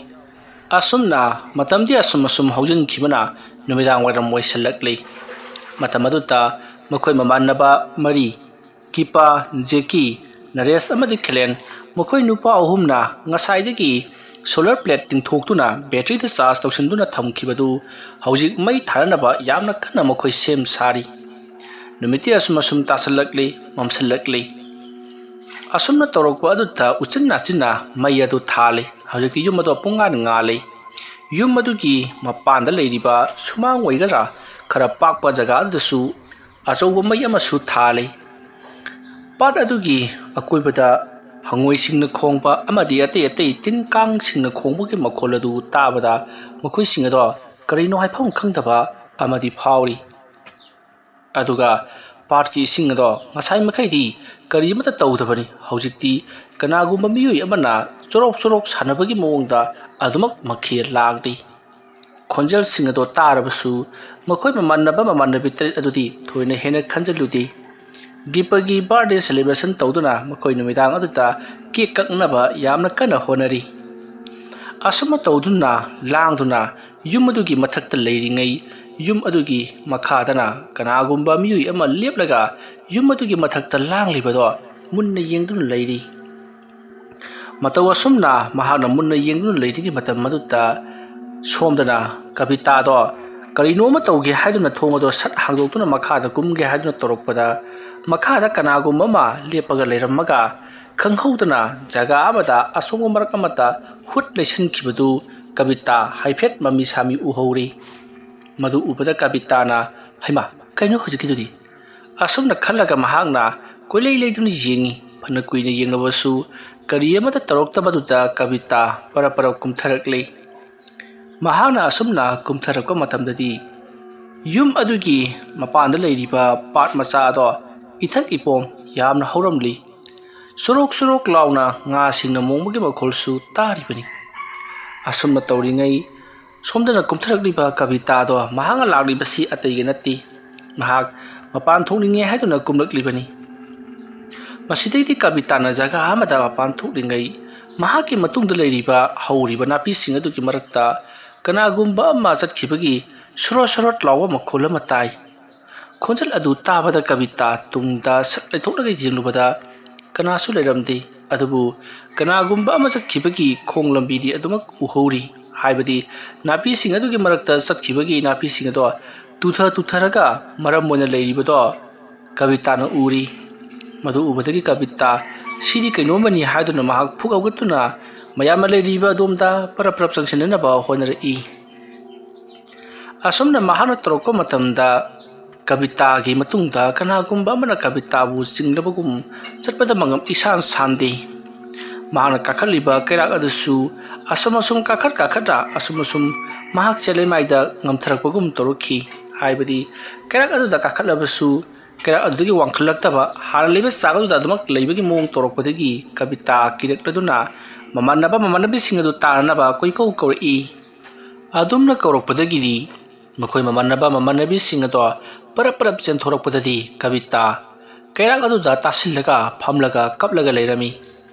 ꯑꯁꯨꯝꯅ ꯃꯇꯝꯗꯤ ꯑꯁꯨꯝ ꯑꯁꯨꯝ ꯍꯧꯖꯤꯟꯈꯤꯕꯅ ꯅꯨꯃꯤꯗꯥꯡ ꯋꯥꯏꯔꯝ ꯑꯣꯏꯁꯤꯜꯂꯛꯂꯤ꯫ ꯃꯇꯝ ꯑꯗꯨꯗ ꯃꯈꯣꯏ ꯃꯃꯥꯟꯅꯕ ꯃꯔꯤ, ꯀꯤꯄꯥ, ꯖꯦꯀꯤ, ꯅꯔꯦꯁ ꯑꯃꯗꯤ ꯈꯦꯂꯦꯟ, ꯃꯈꯣꯏ ꯅꯨꯄꯥ ꯑꯍꯨꯝꯅ ꯉꯁꯥꯏꯗꯒꯤ solar plate ꯇꯤꯡꯊꯣꯛꯇꯨꯅ batteryꯗ charge ꯇꯧꯁꯤꯟꯗꯨꯅ ꯊꯝꯈꯤꯕꯗꯨ ꯍꯧꯖꯤꯛ ꯃꯩ ꯊꯥꯅꯅꯕ ꯌꯥꯝꯅ ꯀꯟꯅ ꯃꯈꯣꯏ ꯁꯦꯝ ꯁꯥꯔꯤ꯫ ꯅꯨꯃꯤꯠꯇꯤ ꯑꯁꯨꯝ ꯑꯁꯨꯝ ꯇꯥꯁꯜꯂꯛꯂꯤ, ꯃꯝꯁꯤꯜꯂꯛꯂꯤ꯫ ꯑꯁꯨꯝꯅ ꯇꯧꯔꯛꯄ ꯑꯗꯨꯗ ꯎꯆꯤꯟ ꯅꯥꯆꯤꯟꯅ ꯃꯩ ꯑꯗꯨ ꯊꯥꯜꯂꯤ꯫ ꯍꯧꯖꯤꯛꯇꯤ ꯌꯨꯝ ꯑꯗꯨ ꯄꯨꯡꯉꯥꯟ ꯉꯥꯜꯂꯤ꯫ ꯌꯨꯝ ꯑꯗꯨꯒꯤ ꯃꯄꯥꯟꯗ ꯂꯩꯔꯤꯕ ꯁꯨꯃꯥꯡ ꯑꯣꯏꯒꯗ꯭ꯔꯥ, ꯈꯔ ꯄꯥꯛꯄ ꯖꯒꯥ ꯑꯗꯨꯗꯁꯨ ꯑꯆꯧꯕ ꯃꯩ ꯑꯃꯁꯨ ꯊꯥꯜꯂꯤ꯫ ꯄꯥꯠ ꯑꯗꯨꯒꯤ ꯑꯀꯣꯏꯕꯗ ꯍꯉꯣꯏꯁꯤꯡꯅ ꯈꯣꯡꯕ ꯑꯃꯗꯤ ꯑꯇꯩ ꯑꯇꯩ ꯇꯤꯟ ꯀꯥꯡꯁꯤꯡꯅ ꯈꯣꯡꯕꯒꯤ ꯃꯈꯣꯜ ꯑꯗꯨ ꯇꯥꯕꯗ ꯃꯈꯣꯏꯁꯤꯡ ꯑꯗꯣ ꯀꯔꯤꯅꯣ ꯍꯥꯏꯐꯝ ꯈꯪꯗꯕ ꯑꯃꯗꯤ ꯐꯥꯎꯔꯤ꯫ ꯑꯗꯨꯒ ꯄꯥꯠꯀꯤ ꯏꯁꯤꯡ ꯑꯗꯣ ꯉꯁꯥꯏ ꯃꯈꯩꯗꯤ ꯀꯔꯤ ꯑꯃꯠꯇ ꯇꯧꯗꯕꯅꯤ꯫ ꯍꯧꯖꯤꯛꯇꯤ ꯀꯅꯥꯒꯨꯝꯕ ꯃꯤꯑꯣꯏ ꯑꯃꯅ ꯆꯣꯔꯣꯛ ꯆꯣꯔꯣꯛ ꯁꯥꯟꯅꯕꯒꯤ ꯃꯑꯣꯡꯗ ꯑꯗꯨꯃꯛ ꯃꯈꯦꯜ ꯂꯥꯡꯂꯤ꯫ ꯈꯣꯟꯖꯦꯜꯁꯤꯡ ꯑꯗꯣ ꯇꯥꯔꯕꯁꯨ ꯃꯈꯣꯏ ꯃꯃꯥꯟꯅꯕ ꯃꯃꯥꯟꯅꯕꯤ ꯇꯔꯦꯠ ꯑꯗꯨꯗꯤ ꯊꯣꯏꯅ ꯍꯦꯟꯅ ꯈꯟꯖꯤꯜꯂꯨꯗꯦ꯫ ꯗꯤꯄꯒꯤ ꯕꯥꯔꯗꯦ ꯁꯦꯂꯦꯕ꯭ꯔꯦꯁꯟ ꯇꯧꯗꯨꯅ ꯃꯈꯣꯏ ꯅꯨꯃꯤꯗꯥꯡ ꯑꯗꯨꯗ ꯀꯦꯛ ꯀꯛꯅꯕ ꯌꯥꯝꯅ ꯀꯟꯅ ꯍꯣꯠꯅꯔꯤ꯫ ꯑꯁꯨꯝꯅ ꯇꯧꯗꯨꯅ ꯂꯥꯡꯗꯨꯅ ꯌꯨꯝ ꯑꯗꯨꯒꯤ ꯃꯊꯛꯇ ꯂꯩꯔꯤꯉꯩ, ꯌꯨꯝ ꯑꯗꯨꯒꯤ ꯃꯈꯥꯗꯅ ꯀꯅꯥꯒꯨꯝꯕ ꯃꯤꯑꯣꯏ ꯑꯃ ꯂꯦꯞꯂꯒ ꯌꯨꯝ ꯑꯗꯨꯒꯤ ꯃꯊꯛꯇ ꯂꯥꯡꯂꯤꯕꯗꯣ ꯃꯨꯟꯅ ꯌꯦꯡꯗꯨꯅ ꯂꯩꯔꯤ꯫ ꯃꯇꯧ ꯑꯁꯨꯝꯅ ꯃꯍꯥꯛꯅ ꯃꯨꯟꯅ ꯌꯦꯡꯗꯨꯅ ꯂꯩꯔꯤꯉꯩ ꯃꯇꯝ ꯑꯗꯨꯗ ꯁꯣꯝꯗꯅ ꯀꯕꯤꯇꯥꯗꯣ ꯀꯔꯤꯅꯣ ꯑꯃ ꯇꯧꯒꯦ ꯍꯥꯏꯗꯨꯅ ꯊꯣꯡ ꯑꯗꯣ ꯁꯠ ꯍꯥꯡꯗꯣꯛꯇꯨꯅ ꯃꯈꯥꯗ ꯀꯨꯝꯒꯦ ꯍꯥꯏꯗꯨꯅ ꯇꯧꯔꯛꯄꯗ, ꯃꯈꯥꯗ ꯀꯅꯥꯒꯨꯝꯕ ꯑꯃ ꯂꯦꯞꯄꯒ ꯂꯩꯔꯝꯃꯒ ꯈꯪꯍꯧꯗꯅ ꯖꯒꯥ ꯑꯃꯗ ꯑꯁꯣꯡꯕ ꯃꯔꯛ ꯑꯃꯗ ꯍꯨꯠ ꯂꯩꯁꯤꯟꯈꯤꯕꯗꯨ ꯀꯕꯤꯇꯥ ꯍꯥꯏꯐꯦꯠ ꯃꯃꯤ ꯁꯥꯃꯤ ꯎꯍꯧꯔꯤ꯫ ꯃꯗꯨ ꯎꯕꯗ ꯀꯕꯤꯇꯥꯅ, "ꯍꯩꯃꯥ, ꯀꯩꯅꯣ ꯍꯧꯖꯤꯛꯀꯤꯗꯨꯗꯤ?" ꯑꯁꯨꯝꯅ ꯈꯜꯂꯒ ꯃꯍꯥꯛꯅ ꯀꯣꯏꯂꯩ ꯂꯩꯗꯨꯅ ꯌꯦꯡꯉꯤ꯫ ꯐꯅ ꯀꯨꯏꯅ ꯌꯦꯡꯂꯕꯁꯨ ꯀꯔꯤ ꯑꯃꯠꯇ ꯇꯧꯔꯛꯇꯕꯗꯨꯗ ꯀꯕꯤꯇꯥ ꯄꯔꯞ ꯄꯔꯞ ꯀꯨꯝꯊꯔꯛꯂꯤ꯫ ꯃꯍꯥꯛꯅ ꯑꯁꯨꯝꯅ ꯀꯨꯝꯊꯔꯛꯄ ꯃꯇꯝꯗꯗꯤ ꯌꯨꯝ ꯑꯗꯨꯒꯤ ꯃꯄꯥꯟꯗ ꯂꯩꯔꯤꯕ ꯄꯥꯠ ꯃꯆꯥ ꯑꯗꯣ ꯏꯊꯛ ꯏꯄꯣꯝ ꯌꯥꯝꯅ ꯍꯧꯔꯝꯂꯤ꯫ ꯁꯨꯔꯣꯛ ꯁꯨꯔꯣꯛ ꯂꯥꯎꯅ ꯉꯥꯁꯤꯡꯅ ꯃꯣꯡꯕꯒꯤ ꯃꯈꯣꯜꯁꯨ ꯇꯥꯔꯤꯕꯅꯤ꯫ ꯑꯁꯨꯝꯅ ꯇꯧꯔꯤꯉꯩ ꯁꯣꯝꯗꯅ ꯀꯨꯝꯊꯔꯛꯂꯤꯕ ꯀꯕꯤꯇꯥꯗꯣ ꯃꯍꯥꯛꯅ ꯂꯥꯛꯂꯤꯕꯁꯤ ꯑꯇꯩꯒ ꯅꯠꯇꯦ꯫ ꯃꯍꯥꯛ ꯃꯄꯥꯟ ꯊꯣꯛꯅꯤꯡꯉꯦ ꯍꯥꯏꯗꯨꯅ ꯀꯨꯝꯂꯛꯂꯤꯕꯅꯤ꯫ ꯃꯁꯤꯗꯩꯗꯤ ꯀꯕꯤꯇꯥꯅ ꯖꯒꯥ ꯑꯃꯗ ꯃꯄꯥꯟ ꯊꯣꯛꯂꯤꯉꯩ ꯃꯍꯥꯛꯀꯤ ꯃꯇꯨꯡꯗ ꯂꯩꯔꯤꯕ ꯍꯧꯔꯤꯕ ꯅꯥꯄꯤꯁꯤꯡ ꯑꯗꯨꯒꯤ ꯃꯔꯛꯇ ꯀꯅꯥꯒꯨꯝꯕ ꯑꯃ ꯆꯠꯈꯤꯕꯒꯤ ꯁꯣꯔꯣꯠ ꯁꯣꯔꯣꯠ ꯂꯥꯎꯕ ꯃꯈꯣꯜ ꯑꯃ ꯇꯥꯏ꯫ ꯈꯣꯟꯖꯦꯜ ꯑꯗꯨ ꯇꯥꯕꯗ ꯀꯕꯤꯇꯥ ꯇꯨꯡꯗ ꯁꯛ ꯂꯩꯊꯣꯛꯂꯒ ꯌꯦꯡꯂꯨꯕꯗ ꯀꯅꯥꯁꯨ ꯂꯩꯔꯝꯗꯦ꯫ ꯑꯗꯨꯕꯨ ꯀꯅꯥꯒꯨꯝꯕ ꯑꯃ ꯆꯠꯈꯤꯕꯒꯤ ꯈꯣꯡ ꯂꯝꯕꯤꯗꯤ ꯑꯗꯨꯃꯛ ꯎꯍꯧꯔꯤ꯫ ꯍꯥꯏꯕꯗꯤ ꯅꯥꯄꯤꯁꯤꯡ ꯑꯗꯨꯒꯤ ꯃꯔꯛꯇ ꯆꯠꯈꯤꯕꯒꯤ ꯅꯥꯄꯤꯁꯤꯡ ꯑꯗꯣ ꯇꯨꯊ ꯇꯨꯊꯔꯒ ꯃꯔꯝ ꯑꯣꯏꯅ ꯂꯩꯔꯤꯕꯗꯣ ꯀꯕꯤꯇꯥꯅ ꯎꯔꯤ꯫ ꯃꯗꯨ ꯎꯕꯗꯒꯤ ꯀꯕꯤꯇꯥ, "ꯁꯤꯗꯤ ꯀꯩꯅꯣꯝꯃꯅꯤ" ꯍꯥꯏꯗꯨꯅ ꯃꯍꯥꯛ ꯐꯨꯛ ꯍꯧꯒꯠꯇꯨꯅ ꯃꯌꯥꯝꯅ ꯂꯩꯔꯤꯕ ꯑꯗꯣꯝꯗ ꯄꯔꯞ ꯄꯔꯞ ꯆꯪꯁꯤꯟꯅꯅꯕ ꯍꯣꯠꯅꯔꯛꯏ꯫ ꯑꯁꯨꯝꯅ ꯃꯍꯥꯛꯅ ꯇꯧꯔꯛꯄ ꯃꯇꯝꯗ ꯀꯕꯤꯇꯥꯒꯤ ꯃꯇꯨꯡꯗ ꯀꯅꯥꯒꯨꯝꯕ ꯑꯃꯅ ꯀꯕꯤꯇꯥꯕꯨ ꯆꯤꯡꯅꯕꯒꯨꯝ ꯆꯠꯄꯗ ꯃꯉꯝ ꯏꯁꯥꯟ ꯁꯥꯟꯗꯦ꯫ ꯃꯍꯥꯛꯅ ꯀꯥꯈꯠꯂꯤꯕ ꯀꯩꯔꯥꯛ ꯑꯗꯨꯁꯨ ꯑꯁꯨꯝ ꯑꯁꯨꯝ ꯀꯥꯈꯠ ꯀꯥꯈꯠꯅ ꯑꯁꯨꯝ ꯑꯁꯨꯝ ꯃꯍꯥꯛ ꯆꯦꯜꯂꯩꯃꯥꯏꯗ ꯉꯝꯊꯔꯛꯄꯒꯨꯝ ꯇꯧꯔꯛꯈꯤ꯫ ꯍꯥꯏꯕꯗꯤ ꯀꯩꯔꯥꯛ ꯑꯗꯨꯗ ꯀꯥꯈꯠꯂꯕꯁꯨ ꯀꯩꯔꯥꯛ ꯑꯗꯨꯗꯒꯤ ꯋꯥꯡꯈꯠꯂꯛꯇꯕ, ꯍꯥꯟꯅ ꯂꯩꯕ ꯆꯥꯛ ꯑꯗꯨꯗ ꯑꯗꯨꯃꯛ ꯂꯩꯕꯒꯤ ꯃꯑꯣꯡ ꯇꯧꯔꯛꯄꯗꯒꯤ ꯀꯕꯤꯇꯥ ꯀꯤꯔꯛꯂꯗꯨꯅ ꯃꯃꯥꯟꯅꯕ ꯃꯃꯥꯟꯅꯕꯤꯁꯤꯡ ꯑꯗꯨ ꯇꯥꯅꯅꯕ ꯀꯣꯏꯀꯧ ꯀꯧꯔꯛꯏ꯫ ꯑꯗꯨꯝꯅ ꯀꯧꯔꯛꯄꯗꯒꯤꯗꯤ ꯃꯈꯣꯏ ꯃꯃꯥꯟꯅꯕ ꯃꯃꯥꯟꯅꯕꯤꯁꯤꯡ ꯑꯗꯣ ꯄꯔꯞ ꯄꯔꯞ ꯆꯦꯟꯊꯣꯔꯛꯄꯗꯗꯤ ꯀꯕꯤꯇꯥ ꯀꯩꯔꯥꯛ ꯑꯗꯨꯗ ꯇꯥꯁꯤꯜꯂꯒ ꯐꯝꯂꯒ ꯀꯞꯂꯒ ꯂꯩꯔꯝꯃꯤ꯫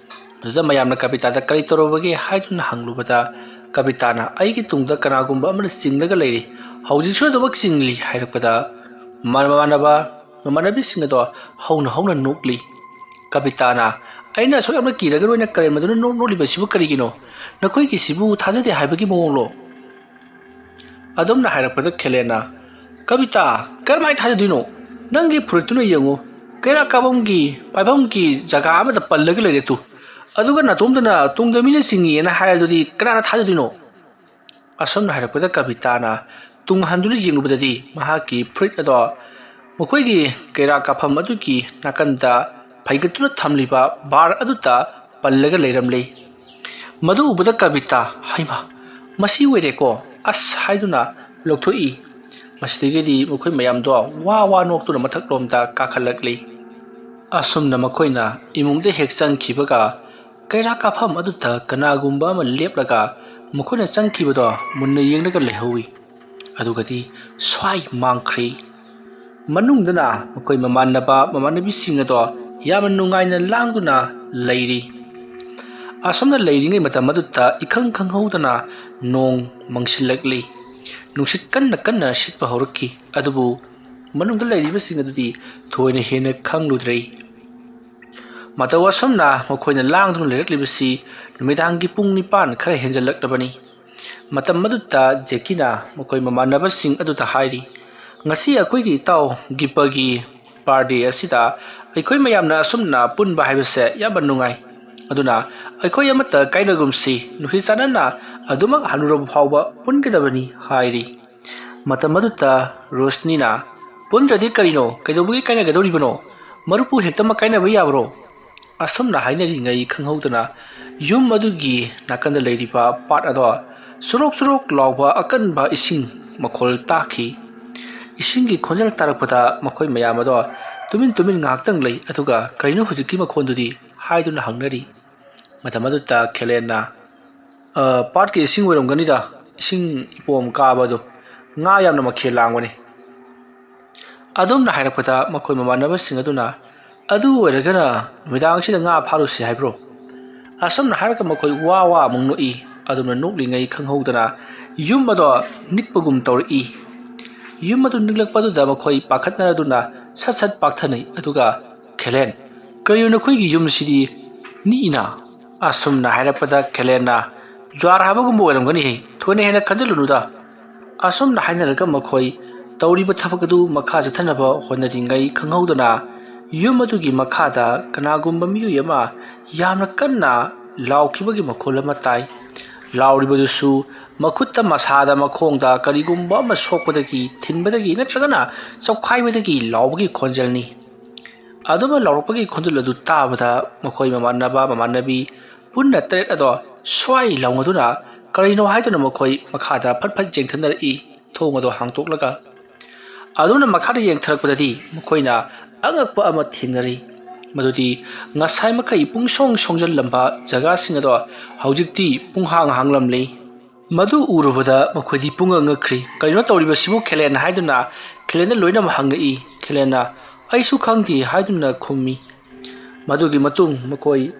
ꯑꯗꯨꯗ ꯃꯌꯥꯝꯅ ꯀꯕꯤꯇꯥꯗ "ꯀꯔꯤ ꯇꯧꯔꯕꯒꯦ?" ꯍꯥꯏꯗꯨꯅ ꯍꯪꯂꯨꯕꯗ ꯀꯕꯤꯇꯥꯅ "ꯑꯩꯒꯤ ꯇꯨꯡꯗ ꯀꯅꯥꯒꯨꯝꯕ ꯑꯃꯅ ꯆꯤꯡꯂꯒ ꯂꯩꯔꯤ, ꯍꯧꯖꯤꯛꯁꯨ ꯑꯗꯨꯃꯛ ꯆꯤꯡꯂꯤ" ꯍꯥꯏꯔꯛꯄꯗ ꯃꯃꯥꯟꯅꯕ ꯃꯃꯥꯟꯅꯕꯤꯁꯤꯡ ꯑꯗꯣ ꯍꯧꯅ ꯍꯧꯅ ꯅꯣꯛꯂꯤ꯫ ꯀꯕꯤꯇꯥꯅ "ꯑꯩꯅ ꯑꯁꯨꯛ ꯌꯥꯝꯅ ꯀꯤꯔꯒ ꯅꯣꯏꯅ ꯀꯔꯦꯝꯅꯗꯨꯅ ꯅꯣꯛ-, ꯅꯣꯛꯂꯤꯕꯁꯤꯕꯨ ꯀꯔꯤꯒꯤꯅꯣ? ꯅꯈꯣꯏꯒꯤꯁꯤꯕꯨ ꯊꯥꯖꯗꯦ ꯍꯥꯏꯕꯒꯤ ꯃꯑꯣꯡꯂꯣ?" ꯑꯗꯨꯝꯅ ꯍꯥꯏꯔꯛꯄꯗ ꯈꯦꯂꯦꯟꯅ, "ꯀꯕꯤꯇꯥ, ꯀꯔꯝꯍꯥꯏꯅ ꯊꯥꯖꯗꯣꯏꯅꯣ? ꯅꯪꯒꯤ ꯐꯨꯔꯤꯠꯇꯨꯅ ꯌꯦꯡꯉꯨ, ꯀꯩꯔꯥꯛ ꯀꯥꯐꯝꯒꯤ ꯄꯥꯏꯐꯝꯒꯤ ꯖꯒꯥ ꯑꯃꯗ ꯄꯜꯂꯒ ꯂꯩꯔꯦ ꯇꯨ꯫ ꯑꯗꯨꯒ ꯅꯇꯣꯝꯇꯅ ꯇꯨꯡꯗ ꯃꯤꯅ ꯆꯤꯡꯉꯤꯅ ꯍꯥꯏꯔꯗꯨꯗꯤ ꯀꯅꯥꯅ ꯊꯥꯖꯗꯣꯏꯅꯣ?" ꯑꯁꯨꯝꯅ ꯍꯥꯏꯔꯛꯄꯗ ꯀꯕꯤꯇꯥꯅ ꯇꯨꯡ ꯍꯟꯗꯨꯅ ꯌꯦꯡꯂꯨꯕꯗꯗꯤ ꯃꯍꯥꯛꯀꯤ ꯐꯨꯔꯤꯠ ꯑꯗꯣ ꯃꯈꯣꯏꯒꯤ ꯀꯩꯔꯥꯛ ꯀꯥꯐꯝ ꯑꯗꯨꯒꯤ ꯅꯥꯀꯟꯗ ꯐꯩꯒꯠꯇꯨꯅ ꯊꯝꯂꯤꯕ ꯕꯥꯔ ꯑꯗꯨꯗ ꯄꯜꯂꯒ ꯂꯩꯔꯝꯂꯦ꯫ ꯃꯗꯨ ꯎꯕꯗ ꯀꯕꯤꯇꯥ, "ꯍꯩꯃꯥ, ꯃꯁꯤ ꯑꯣꯏꯔꯦꯀꯣ, ꯑꯁ" ꯍꯥꯏꯗꯨꯅ ꯂꯧꯊꯣꯛꯏ꯫ ꯃꯁꯤꯗꯒꯤꯗꯤ ꯃꯈꯣꯏ ꯃꯌꯥꯝꯗꯣ ꯋꯥ ꯋꯥ ꯅꯣꯛꯇꯨꯅ ꯃꯊꯛꯂꯣꯝꯗ ꯀꯥꯈꯠꯂꯛꯂꯤ꯫ ꯑꯁꯨꯝꯅ ꯃꯈꯣꯏꯅ ꯏꯃꯨꯡꯗ ꯍꯦꯛ ꯆꯪꯈꯤꯕꯒ ꯀꯩꯔꯥꯛ ꯀꯥꯐꯝ ꯑꯗꯨꯗ ꯀꯅꯥꯒꯨꯝꯕ ꯑꯃ ꯂꯦꯞꯂꯒ ꯃꯈꯣꯏꯅ ꯆꯪꯈꯤꯕꯗꯣ ꯃꯨꯟꯅ ꯌꯦꯡꯂꯒ ꯂꯩꯍꯧꯏ꯫ ꯑꯗꯨꯒꯗꯤ ꯁ꯭ꯋꯥꯏ ꯃꯥꯡꯈ꯭ꯔꯦ꯫ ꯃꯅꯨꯡꯗꯅ ꯃꯈꯣꯏ ꯃꯃꯥꯟꯅꯕ ꯃꯃꯥꯟꯅꯕꯤꯁꯤꯡ ꯑꯗꯣ ꯌꯥꯝꯅ ꯅꯨꯡꯉꯥꯏꯅ ꯂꯥꯡꯗꯨꯅ ꯂꯩꯔꯤ꯫ ꯑꯁꯨꯝꯅ ꯂꯩꯔꯤꯉꯩ ꯃꯇꯝ ꯑꯗꯨꯗ ꯏꯈꯪ ꯈꯪꯍꯧꯗꯅ ꯅꯣꯡ ꯃꯪꯁꯤꯜꯂꯛꯂꯤ꯫ ꯅꯨꯡꯁꯤꯠ ꯀꯟꯅ ꯀꯟꯅ ꯁꯤꯠꯄ ꯍꯧꯔꯛꯈꯤ꯫ ꯑꯗꯨꯕꯨ ꯃꯅꯨꯡꯗ ꯂꯩꯔꯤꯕꯁꯤꯡ ꯑꯗꯨꯗꯤ ꯊꯣꯏꯅ ꯍꯦꯟꯅ ꯈꯪꯂꯨꯗ꯭ꯔꯦ꯫ ꯃꯇꯧ ꯑꯁꯨꯝꯅ ꯃꯈꯣꯏꯅ ꯂꯥꯡꯗꯨꯅ ꯂꯩꯔꯛꯂꯤꯕꯁꯤ ꯅꯨꯃꯤꯗꯥꯡꯒꯤ ꯄꯨꯡ ꯅꯤꯄꯥꯟ ꯈꯔ ꯍꯦꯟꯖꯜꯂꯛꯂꯕꯅꯤ꯫ ꯃꯇꯝ ꯑꯗꯨꯗ ꯖꯦꯀꯤꯅ ꯃꯈꯣꯏ ꯃꯃꯥꯟꯅꯕꯁꯤꯡ ꯑꯗꯨꯗ ꯍꯥꯏꯔꯤ, "ꯉꯁꯤ ꯑꯩꯈꯣꯏꯒꯤ ꯏꯇꯥꯎ ꯒꯤꯄꯒꯤ ꯄꯥꯔꯇꯤ ꯑꯁꯤꯗ ꯑꯩꯈꯣꯏ ꯃꯌꯥꯝꯅ ꯑꯁꯨꯝꯅ ꯄꯨꯟꯕ ꯍꯥꯏꯕꯁꯦ ꯌꯥꯝꯅ ꯅꯨꯡꯉꯥꯏ꯫ ꯑꯗꯨꯅ ꯑꯩꯈꯣꯏ ꯑꯃꯠꯇ ꯀꯥꯏꯅꯒꯨꯝꯁꯤ, ꯅꯨꯡꯁꯤ ꯆꯥꯟꯅꯅ ꯑꯗꯨꯃꯛ ꯍꯅꯨꯔꯕ ꯐꯥꯎꯕ ꯄꯨꯟꯒꯗꯕꯅꯤ ꯍꯥꯏꯔꯤ꯫ ꯃꯇꯝ ꯑꯗꯨꯗ ꯔꯣꯁꯅꯤꯅ, "ꯄꯨꯟꯗ꯭ꯔꯗꯤ ꯀꯔꯤꯅꯣ? ꯀꯩꯗꯧꯕꯒꯤ ꯀꯥꯏꯅꯒꯗꯧꯔꯤꯕꯅꯣ? ꯃꯔꯨꯞꯄꯨ ꯍꯦꯛꯇꯃꯛ ꯀꯥꯏꯅꯕ ꯌꯥꯕ꯭ꯔꯣ?" ꯑꯁꯨꯝꯅ ꯍꯥꯏꯅꯔꯤꯉꯩ ꯈꯪꯍꯧꯗꯅ ꯌꯨꯝ ꯑꯗꯨꯒꯤ ꯅꯥꯀꯟꯗ ꯂꯩꯔꯤꯕ ꯄꯥꯠ ꯑꯗꯣ ꯆꯨꯔꯣꯛ ꯆꯨꯔꯣꯛ ꯂꯥꯎꯕ ꯑꯀꯟꯕ ꯏꯁꯤꯡ ꯃꯈꯣꯜ ꯇꯥꯈꯤ꯫ ꯏꯁꯤꯡꯒꯤ ꯈꯣꯟꯖꯦꯜ ꯇꯥꯔꯛꯄꯗ ꯃꯈꯣꯏ ꯃꯌꯥꯝ ꯑꯗꯣ ꯇꯨꯃꯤꯟ ꯇꯨꯃꯤꯟ ꯉꯥꯏꯍꯥꯛꯇꯪ ꯂꯩ, ꯑꯗꯨꯒ "ꯀꯔꯤꯅꯣ ꯍꯧꯖꯤꯛꯀꯤ ꯃꯈꯣꯟꯗꯨꯗꯤ?" ꯍꯥꯏꯗꯨꯅ ꯍꯪꯅꯔꯤ꯫ ꯃꯇꯝ ꯑꯗꯨꯗ ꯈꯦꯂꯦꯟꯅ, "ꯑ, ꯄꯥꯠꯀꯤ ꯏꯁꯤꯡ ꯑꯣꯏꯔꯝꯒꯅꯤꯗ, ꯏꯁꯤꯡ ꯏꯄꯣꯝ ꯀꯥꯕꯗꯣ, ꯉꯥ ꯌꯥꯝꯅ ꯃꯈꯦꯜ ꯂꯥꯡꯕꯅꯤ"꯫ ꯑꯗꯨꯝꯅ ꯍꯥꯏꯔꯛꯄꯗ ꯃꯈꯣꯏ ꯃꯃꯥꯟꯅꯕꯁꯤꯡ ꯑꯗꯨꯅ, "ꯑꯗꯨ ꯑꯣꯏꯔꯒꯅ ꯅꯨꯃꯤꯗꯥꯡꯁꯤꯗ ꯉꯥ ꯐꯥꯔꯨꯁꯤ ꯍꯥꯏꯕ꯭ꯔꯣ?" ꯑꯁꯨꯝꯅ ꯍꯥꯏꯔꯒ ꯃꯈꯣꯏ ꯋꯥ ꯋꯥ ꯑꯃꯨꯛ ꯅꯣꯛꯏ꯫ ꯑꯗꯨꯝꯅ ꯅꯣꯛꯂꯤꯉꯩ ꯈꯪꯍꯧꯗꯅ ꯌꯨꯝ ꯑꯗꯣ ꯅꯤꯛꯄꯒꯨꯝ ꯇꯧꯔꯛꯏ꯫ ꯌꯨꯝ ꯑꯗꯨ ꯅꯤꯛꯂꯛꯄ ꯑꯗꯨꯗ ꯃꯈꯣꯏ ꯄꯥꯈꯠꯅꯔꯗꯨꯅ ꯁꯠ ꯁꯠ ꯄꯥꯛꯊꯅꯩ꯫ ꯑꯗꯨꯒ ꯈꯦꯂꯦꯟ, "ꯀꯔꯤꯅꯣ ꯅꯈꯣꯏꯒꯤ ꯌꯨꯝꯁꯤꯗꯤ ꯅꯤꯛꯏꯅ?" ꯑꯁꯨꯝꯅ ꯍꯥꯏꯔꯛꯄꯗ ꯈꯦꯂꯦꯟꯅ, "ꯖ꯭ꯋꯥꯔ ꯍꯥꯕꯒꯨꯝꯕ ꯑꯣꯏꯔꯝꯒꯅꯤ ꯍꯦ, ꯊꯣꯏꯅ ꯍꯦꯟꯅ ꯈꯟꯖꯤꯜꯂꯨꯅꯨꯗ"꯫ ꯑꯁꯨꯝꯅ ꯍꯥꯏꯅꯔꯒ ꯃꯈꯣꯏ ꯇꯧꯔꯤꯕ ꯊꯕꯛ ꯑꯗꯨ ꯃꯈꯥ ꯆꯠꯊꯅꯕ ꯍꯣꯠꯅꯔꯤꯉꯩ ꯈꯪꯍꯧꯗꯅ ꯌꯨꯝ ꯑꯗꯨꯒꯤ ꯃꯈꯥꯗ ꯀꯅꯥꯒꯨꯝꯕ ꯃꯤꯑꯣꯏ ꯑꯃ ꯌꯥꯝꯅ ꯀꯟꯅ ꯂꯥꯎꯈꯤꯕꯒꯤ ꯃꯈꯣꯜ ꯑꯃ ꯇꯥꯏ꯫ ꯂꯥꯎꯔꯤꯕꯗꯨꯁꯨ ꯃꯈꯨꯠꯇ, ꯃꯁꯥꯗ, ꯃꯈꯣꯡꯗ ꯀꯔꯤꯒꯨꯝꯕ ꯑꯃ ꯁꯣꯛꯄꯗꯒꯤ, ꯊꯤꯟꯕꯗꯒꯤ ꯅꯠꯇ꯭ꯔꯒꯅ ꯆꯞꯈꯥꯏꯕꯗꯒꯤ ꯂꯥꯎꯕꯒꯤ ꯈꯣꯟꯖꯦꯜꯅꯤ꯫ ꯑꯗꯨꯝꯅ ꯂꯥꯎꯔꯛꯄꯒꯤ ꯈꯣꯟꯖꯦꯜ ꯑꯗꯨ ꯇꯥꯕꯗ ꯃꯈꯣꯏ ꯃꯃꯥꯟꯅꯕ ꯃꯃꯥꯟꯅꯕꯤ ꯄꯨꯟꯅ ꯇꯔꯦꯠ ꯑꯗꯣ ꯁ꯭ꯋꯥꯏ ꯂꯥꯎꯅꯗꯨꯅ ꯀꯔꯤꯅꯣ ꯍꯥꯏꯗꯨꯅ ꯃꯈꯣꯏ ꯃꯈꯥꯗ ꯐꯠ ꯐꯠ ꯌꯦꯡꯊꯅꯔꯛꯏ, ꯊꯣꯡ ꯑꯗꯣ ꯍꯥꯡꯇꯣꯛꯂꯒ꯫ ꯑꯗꯨꯝꯅ ꯃꯈꯥꯗ ꯌꯦꯡꯊꯔꯛꯄꯗꯗꯤ ꯃꯈꯣꯏꯅ ꯑꯉꯛꯄ ꯑꯃ ꯊꯦꯡꯅꯔꯤ꯫ ꯃꯗꯨꯗꯤ ꯉꯁꯥꯏ ꯃꯈꯩ ꯄꯨꯡꯁꯣꯡ ꯁꯣꯡꯖꯜꯂꯝꯕ ꯖꯒꯥꯁꯤꯡ ꯑꯗꯣ ꯍꯧꯖꯤꯛꯇꯤ ꯄꯨꯡꯍꯥꯡ ꯍꯥꯡꯂꯝꯂꯤ꯫ ꯃꯗꯨ ꯎꯔꯨꯕꯗ ꯃꯈꯣꯏꯗꯤ ꯄꯨꯡꯉꯛ ꯉꯛꯈ꯭ꯔꯤ꯫ "ꯀꯔꯤꯅꯣ ꯇꯧꯔꯤꯕꯁꯤꯕꯨ, ꯈꯦꯂꯦꯟ?" ꯍꯥꯏꯗꯨꯅ ꯈꯦꯂꯦꯟꯗ ꯂꯣꯏꯅꯃꯛ ꯍꯪꯉꯛꯏ꯫ ꯈꯦꯂꯦꯟꯅ, "ꯑꯩꯁꯨ ꯈꯪꯗꯦ" ꯍꯥꯏꯗꯨꯅ ꯈꯨꯝꯃꯤ꯫ ꯃꯗꯨꯒꯤ ꯃꯇꯨꯡ ꯃꯈꯣꯏ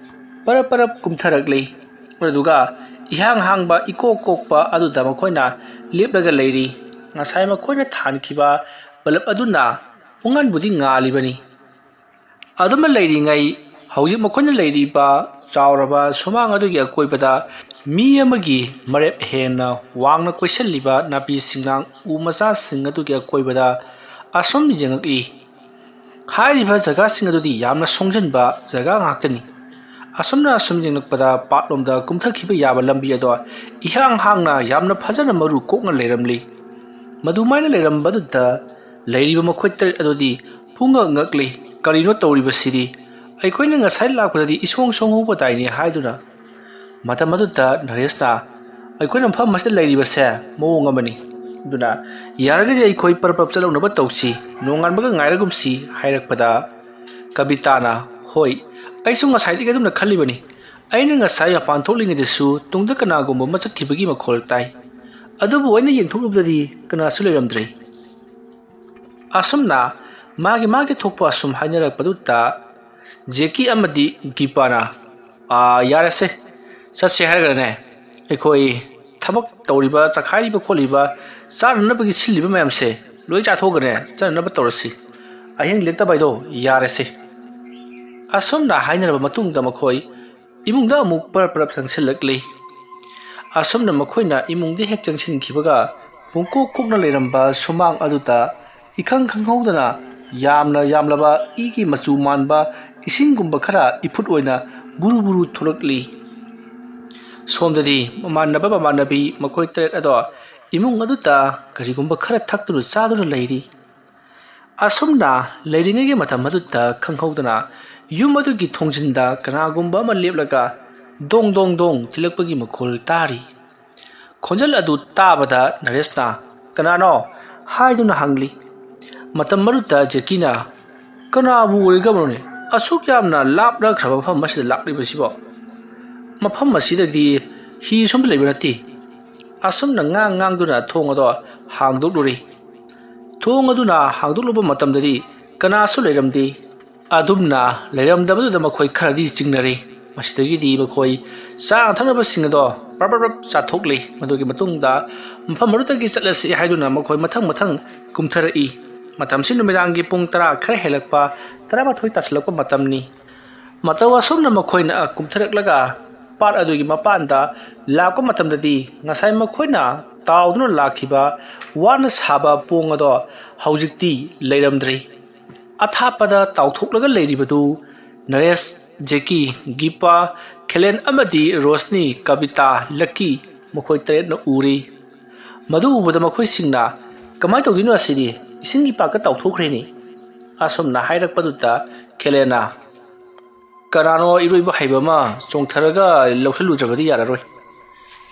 ꯄꯔꯞ ꯄꯔꯞ ꯀꯨꯝꯊꯔꯛꯂꯤ꯫ ꯑꯗꯨꯒ ꯏꯍꯥꯡ ꯍꯥꯡꯕ ꯏꯀꯣꯛ ꯀꯣꯛꯄ ꯑꯗꯨꯗ ꯃꯈꯣꯏꯅ ꯂꯦꯞꯂꯒ ꯂꯩꯔꯤ꯫ ꯉꯁꯥꯏ ꯃꯈꯣꯏꯅ ꯊꯥꯟꯈꯤꯕ ꯕꯂꯕ ꯑꯗꯨꯅ ꯄꯨꯡꯉꯥꯟꯕꯨꯗꯤ ꯉꯥꯜꯂꯤꯕꯅꯤ꯫ ꯑꯗꯨꯝꯅ ꯂꯩꯔꯤꯉꯩ, ꯍꯧꯖꯤꯛ ꯃꯈꯣꯏꯅ ꯂꯩꯔꯤꯕ ꯆꯥꯎꯔꯕ ꯁꯨꯃꯥꯡ ꯑꯗꯨꯒꯤ ꯑꯀꯣꯏꯕꯗ ꯃꯤ ꯑꯃꯒꯤ ꯃꯔꯦꯞ ꯍꯦꯟꯅ ꯋꯥꯡꯅ ꯀꯣꯏꯁꯤꯜꯂꯤꯕ ꯅꯥꯄꯤ ꯁꯤꯡꯅꯥꯡ ꯎ ꯃꯆꯥꯁꯤꯡ ꯑꯗꯨꯒꯤ ꯑꯀꯣꯏꯕꯗ ꯑꯁꯨꯝ ꯌꯦꯡꯉꯛꯏ꯫ ꯍꯥꯏꯔꯤꯕ ꯖꯒꯥꯁꯤꯡ ꯑꯗꯨꯗꯤ ꯌꯥꯝꯅ ꯁꯣꯡꯖꯟꯕ ꯖꯒꯥ ꯉꯥꯛꯇꯅꯤ꯫ ꯑꯁꯨꯝꯅ ꯑꯁꯨꯝ ꯌꯦꯡꯂꯛꯄꯗ ꯄꯥꯠꯂꯣꯝꯗ ꯀꯨꯝꯊꯈꯤꯕ ꯌꯥꯕ ꯂꯝꯕꯤ ꯑꯗꯣ ꯏꯍꯥꯡ ꯍꯥꯡꯅ ꯌꯥꯝꯅ ꯐꯖꯅ ꯃꯔꯨ ꯀꯣꯛꯅ ꯂꯩꯔꯝꯂꯤ꯫ ꯃꯗꯨꯃꯥꯏꯅ ꯂꯩꯔꯝꯕꯗꯨꯗ ꯂꯩꯔꯤꯕ ꯃꯈꯣꯏ ꯇꯔꯦꯠ ꯑꯗꯨꯗꯤ ꯄꯨꯡꯉꯛ ꯉꯛꯂꯤ꯫ "ꯀꯔꯤꯅꯣ ꯇꯧꯔꯤꯕꯁꯤꯗꯤ? ꯑꯩꯈꯣꯏꯅ ꯉꯁꯥꯏ ꯂꯥꯛꯄꯗꯗꯤ ꯏꯁꯣꯡ ꯁꯣꯡꯍꯧꯕꯗꯥꯏꯅꯦ?" ꯍꯥꯏꯗꯨꯅ꯫ ꯃꯇꯝ ꯑꯗꯨꯗ ꯅꯔꯦꯁꯅ, "ꯑꯩꯈꯣꯏꯅ ꯃꯐꯝ ꯑꯁꯤꯗ ꯂꯩꯔꯤꯕꯁꯦ ꯃꯑꯣꯡ ꯑꯃꯅꯤ, ꯑꯗꯨꯅ ꯌꯥꯔꯒꯗꯤ ꯑꯩꯈꯣꯏ ꯄꯔꯞ ꯄꯔꯞ ꯆꯠꯍꯧꯅꯕ ꯇꯧꯁꯤ, ꯅꯣꯡꯉꯥꯟꯕꯒ ꯉꯥꯏꯔꯒꯨꯝꯁꯤ" ꯍꯥꯏꯔꯛꯄꯗ, ꯀꯕꯤꯇꯥꯅ, "ꯍꯣꯏ, ꯑꯩꯁꯨ ꯉꯁꯥꯏꯗꯒꯤ ꯑꯗꯨꯝꯅ ꯈꯜꯂꯤꯕꯅꯤ꯫ ꯑꯩꯅ ꯉꯁꯥꯏ ꯃꯄꯥꯟ ꯊꯣꯛꯂꯤꯉꯩꯗꯁꯨ ꯇꯨꯡꯗ ꯀꯅꯥꯒꯨꯝꯕ ꯑꯃ ꯆꯠꯈꯤꯕꯒꯤ ꯃꯈꯣꯜ ꯇꯥꯏ, ꯑꯗꯨꯕꯨ ꯑꯩꯅ ꯌꯦꯡꯊꯣꯛꯂꯨꯕꯗꯗꯤ ꯀꯅꯥꯁꯨ ꯂꯩꯔꯝꯗ꯭ꯔꯦ"꯫ ꯑꯁꯨꯝꯅ ꯃꯥꯒꯤ ꯃꯥꯒꯤ ꯊꯣꯛꯄ ꯑꯁꯨꯝ ꯍꯥꯏꯅꯔꯛꯄꯗꯨꯗ ꯖꯦꯀꯤ ꯑꯃꯗꯤ ꯒꯤꯄꯥꯅ, "ꯑꯥ, ꯌꯥꯔꯦꯁꯦ, ꯆꯠꯁꯦ ꯍꯥꯏꯔꯒꯅꯦ, ꯑꯩꯈꯣꯏ ꯊꯕꯛ ꯇꯧꯔꯤꯕ, ꯆꯈꯥꯏꯔꯤꯕ ꯈꯣꯠꯂꯤꯕ, ꯆꯥꯅꯅꯕꯒꯤ ꯁꯤꯜꯂꯤꯕ ꯃꯌꯥꯝꯁꯦ ꯂꯣꯏ ꯆꯥꯊꯣꯛꯑꯒꯅꯦ ꯆꯠꯅꯅꯕ ꯇꯧꯔꯁꯤ꯫ ꯑꯍꯤꯡ ꯂꯦꯛꯇꯕ ꯍꯥꯏꯗꯣ ꯌꯥꯔꯦꯁꯦ"꯫ ꯑꯁꯨꯝꯅ ꯍꯥꯏꯅꯔꯕ ꯃꯇꯨꯡꯗ ꯃꯈꯣꯏ ꯏꯃꯨꯡꯗ ꯑꯃꯨꯛ ꯄꯔꯞ ꯄꯔꯞ ꯆꯪꯁꯤꯜꯂꯛꯂꯤ꯫ ꯑꯁꯨꯝꯅ ꯃꯈꯣꯏꯅ ꯏꯃꯨꯡꯗ ꯍꯦꯛ ꯆꯪꯁꯤꯟꯈꯤꯕꯒ ꯄꯨꯡꯀꯣꯛ ꯀꯣꯛꯅ ꯂꯩꯔꯝꯕ ꯁꯨꯃꯥꯡ ꯑꯗꯨꯗ ꯏꯈꯪ ꯈꯪꯍꯧꯗꯅ ꯌꯥꯝꯅ ꯌꯥꯝꯂꯕ ꯏꯒꯤ ꯃꯆꯨ ꯃꯥꯟꯕ ꯏꯁꯤꯡꯒꯨꯝꯕ ꯈꯔ ꯏꯐꯨꯠ ꯑꯣꯏꯅ ꯕꯨꯔꯨ ꯕꯨꯔꯨ ꯊꯣꯛꯂꯛꯂꯤ꯫ ꯁꯣꯝꯗꯗꯤ ꯃꯃꯥꯟꯅꯕ ꯃꯃꯥꯟꯅꯕꯤ ꯃꯈꯣꯏ ꯇꯔꯦꯠ ꯑꯗꯣ ꯏꯃꯨꯡ ꯑꯗꯨꯗ ꯀꯔꯤꯒꯨꯝꯕ ꯈꯔ ꯊꯛꯇꯨꯅ ꯆꯥꯗꯨꯅ ꯂꯩꯔꯤ꯫ ꯑꯁꯨꯝꯅ ꯂꯩꯔꯤꯉꯩꯒꯤ ꯃꯇꯝ ꯑꯗꯨꯗ ꯈꯪꯍꯧꯗꯅ ꯌꯨꯝ ꯑꯗꯨꯒꯤ ꯊꯣꯡꯖꯤꯟꯗ ꯀꯅꯥꯒꯨꯝꯕ ꯑꯃ ꯂꯦꯞꯂꯒ ꯗꯣꯡ ꯗꯣꯡ ꯗꯣꯡ ꯊꯤꯜꯂꯛꯄꯒꯤ ꯃꯈꯣꯜ ꯇꯥꯔꯤ꯫ ꯈꯣꯟꯖꯦꯜ ꯑꯗꯨ ꯇꯥꯕꯗ ꯅꯔꯦꯁꯅ, "ꯀꯅꯥꯅꯣ?" ꯍꯥꯏꯗꯨꯅ ꯍꯪꯂꯤ꯫ ꯃꯇꯝ ꯑꯗꯨꯗ ꯖꯦꯀꯤꯅ, "ꯀꯅꯥꯕꯨ ꯑꯣꯏꯒꯕꯅꯣꯅꯦ? ꯑꯁꯨꯛ ꯌꯥꯝꯅ ꯂꯥꯞꯅꯈ꯭ꯔꯕ ꯃꯐꯝ ꯑꯁꯤꯗ ꯂꯥꯛꯂꯤꯕꯁꯤꯕꯣ? ꯃꯐꯝ ꯑꯁꯤꯗꯗꯤ ꯍꯤ ꯁꯣꯝꯗ ꯂꯩꯕ ꯅꯠꯇꯦ"꯫ ꯑꯁꯨꯝꯅ ꯉꯥꯡ ꯉꯥꯡꯗꯨꯅ ꯊꯣꯡ ꯑꯗꯣ ꯍꯥꯡꯗꯣꯛꯂꯨꯔꯦ꯫ ꯊꯣꯡ ꯑꯗꯨꯅ ꯍꯥꯡꯗꯣꯛꯂꯨꯕ ꯃꯇꯝꯗꯗꯤ ꯀꯅꯥꯁꯨ ꯂꯩꯔꯝꯗꯦ꯫ ꯑꯗꯨꯝꯅ ꯂꯩꯔꯝꯗꯕꯗꯨꯗ ꯃꯈꯣꯏ ꯈꯔꯗꯤ ꯆꯤꯡꯅꯔꯦ꯫ ꯃꯁꯤꯗꯒꯤꯗꯤ ꯃꯈꯣꯏ ꯆꯥꯅ ꯊꯛꯅꯕꯁꯤꯡ ꯑꯗꯣ ꯄ꯭ꯔꯞ ꯄ꯭ꯔꯞ ꯄ꯭ꯔꯞ ꯆꯥꯊꯣꯛꯂꯦ꯫ ꯃꯗꯨꯒꯤ ꯃꯇꯨꯡꯗ ꯃꯐꯝ ꯑꯗꯨꯗꯒꯤ ꯆꯠꯂꯁꯤ ꯍꯥꯏꯗꯨꯅ ꯃꯈꯣꯏ ꯃꯊꯪ ꯃꯊꯪ ꯀꯨꯝꯊꯔꯛꯏ꯫ ꯃꯇꯝꯁꯤ ꯅꯨꯃꯤꯗꯥꯡꯒꯤ ꯄꯨꯡ ꯇꯔꯥ ꯈꯔ ꯍꯦꯜꯂꯛꯄ, ꯇꯔꯥꯃꯥꯊꯣꯏ ꯇꯥꯁꯤꯜꯂꯛꯄ ꯃꯇꯝꯅꯤ꯫ ꯃꯇꯧ ꯑꯁꯨꯝꯅ ꯃꯈꯣꯏꯅ ꯀꯨꯝꯊꯔꯛꯂꯒ ꯄꯥꯠ ꯑꯗꯨꯒꯤ ꯃꯄꯥꯟꯗ ꯂꯥꯛꯄ ꯃꯇꯝꯗꯗꯤ ꯉꯁꯥꯏ ꯃꯈꯣꯏꯅ ꯇꯥꯎꯗꯨꯅ ꯂꯥꯛꯈꯤꯕ ꯋꯥꯅ ꯁꯥꯕ ꯄꯣꯡ ꯑꯗꯣ ꯍꯧꯖꯤꯛꯇꯤ ꯂꯩꯔꯝꯗ꯭ꯔꯦ꯫ ꯑꯊꯥꯞꯄꯗ ꯇꯥꯎꯊꯣꯛꯂꯒ ꯂꯩꯔꯤꯕꯗꯨ ꯅꯔꯦꯁ, ꯖꯦꯀꯤ, ꯒꯤꯄꯥ, ꯈꯦꯂꯦꯟ ꯑꯃꯗꯤ ꯔꯣꯁꯅꯤ, ꯀꯕꯤꯇꯥ, ꯂꯛꯀꯤ, ꯃꯈꯣꯏ ꯇꯔꯦꯠꯅ ꯎꯔꯤ꯫ ꯃꯗꯨ ꯎꯕꯗ ꯃꯈꯣꯏꯁꯤꯡꯅ, "ꯀꯃꯥꯏꯅ ꯇꯧꯗꯣꯏꯅꯣ ꯑꯁꯤꯗꯤ? ꯏꯁꯤꯡꯒꯤ ꯄꯥꯛꯇ ꯇꯥꯎꯊꯣꯛꯈ꯭ꯔꯦꯅꯦ!" ꯑꯁꯨꯝꯅ ꯍꯥꯏꯔꯛꯄꯗꯨꯗ ꯈꯦꯂꯦꯟꯅ, "ꯀꯅꯥꯅꯣ ꯏꯔꯣꯏꯕ ꯍꯩꯕ ꯑꯃ ꯆꯣꯡꯊꯔꯒ ꯂꯧꯁꯤꯜꯂꯨꯗ꯭ꯔꯕꯗꯤ ꯌꯥꯔꯔꯣꯏ?"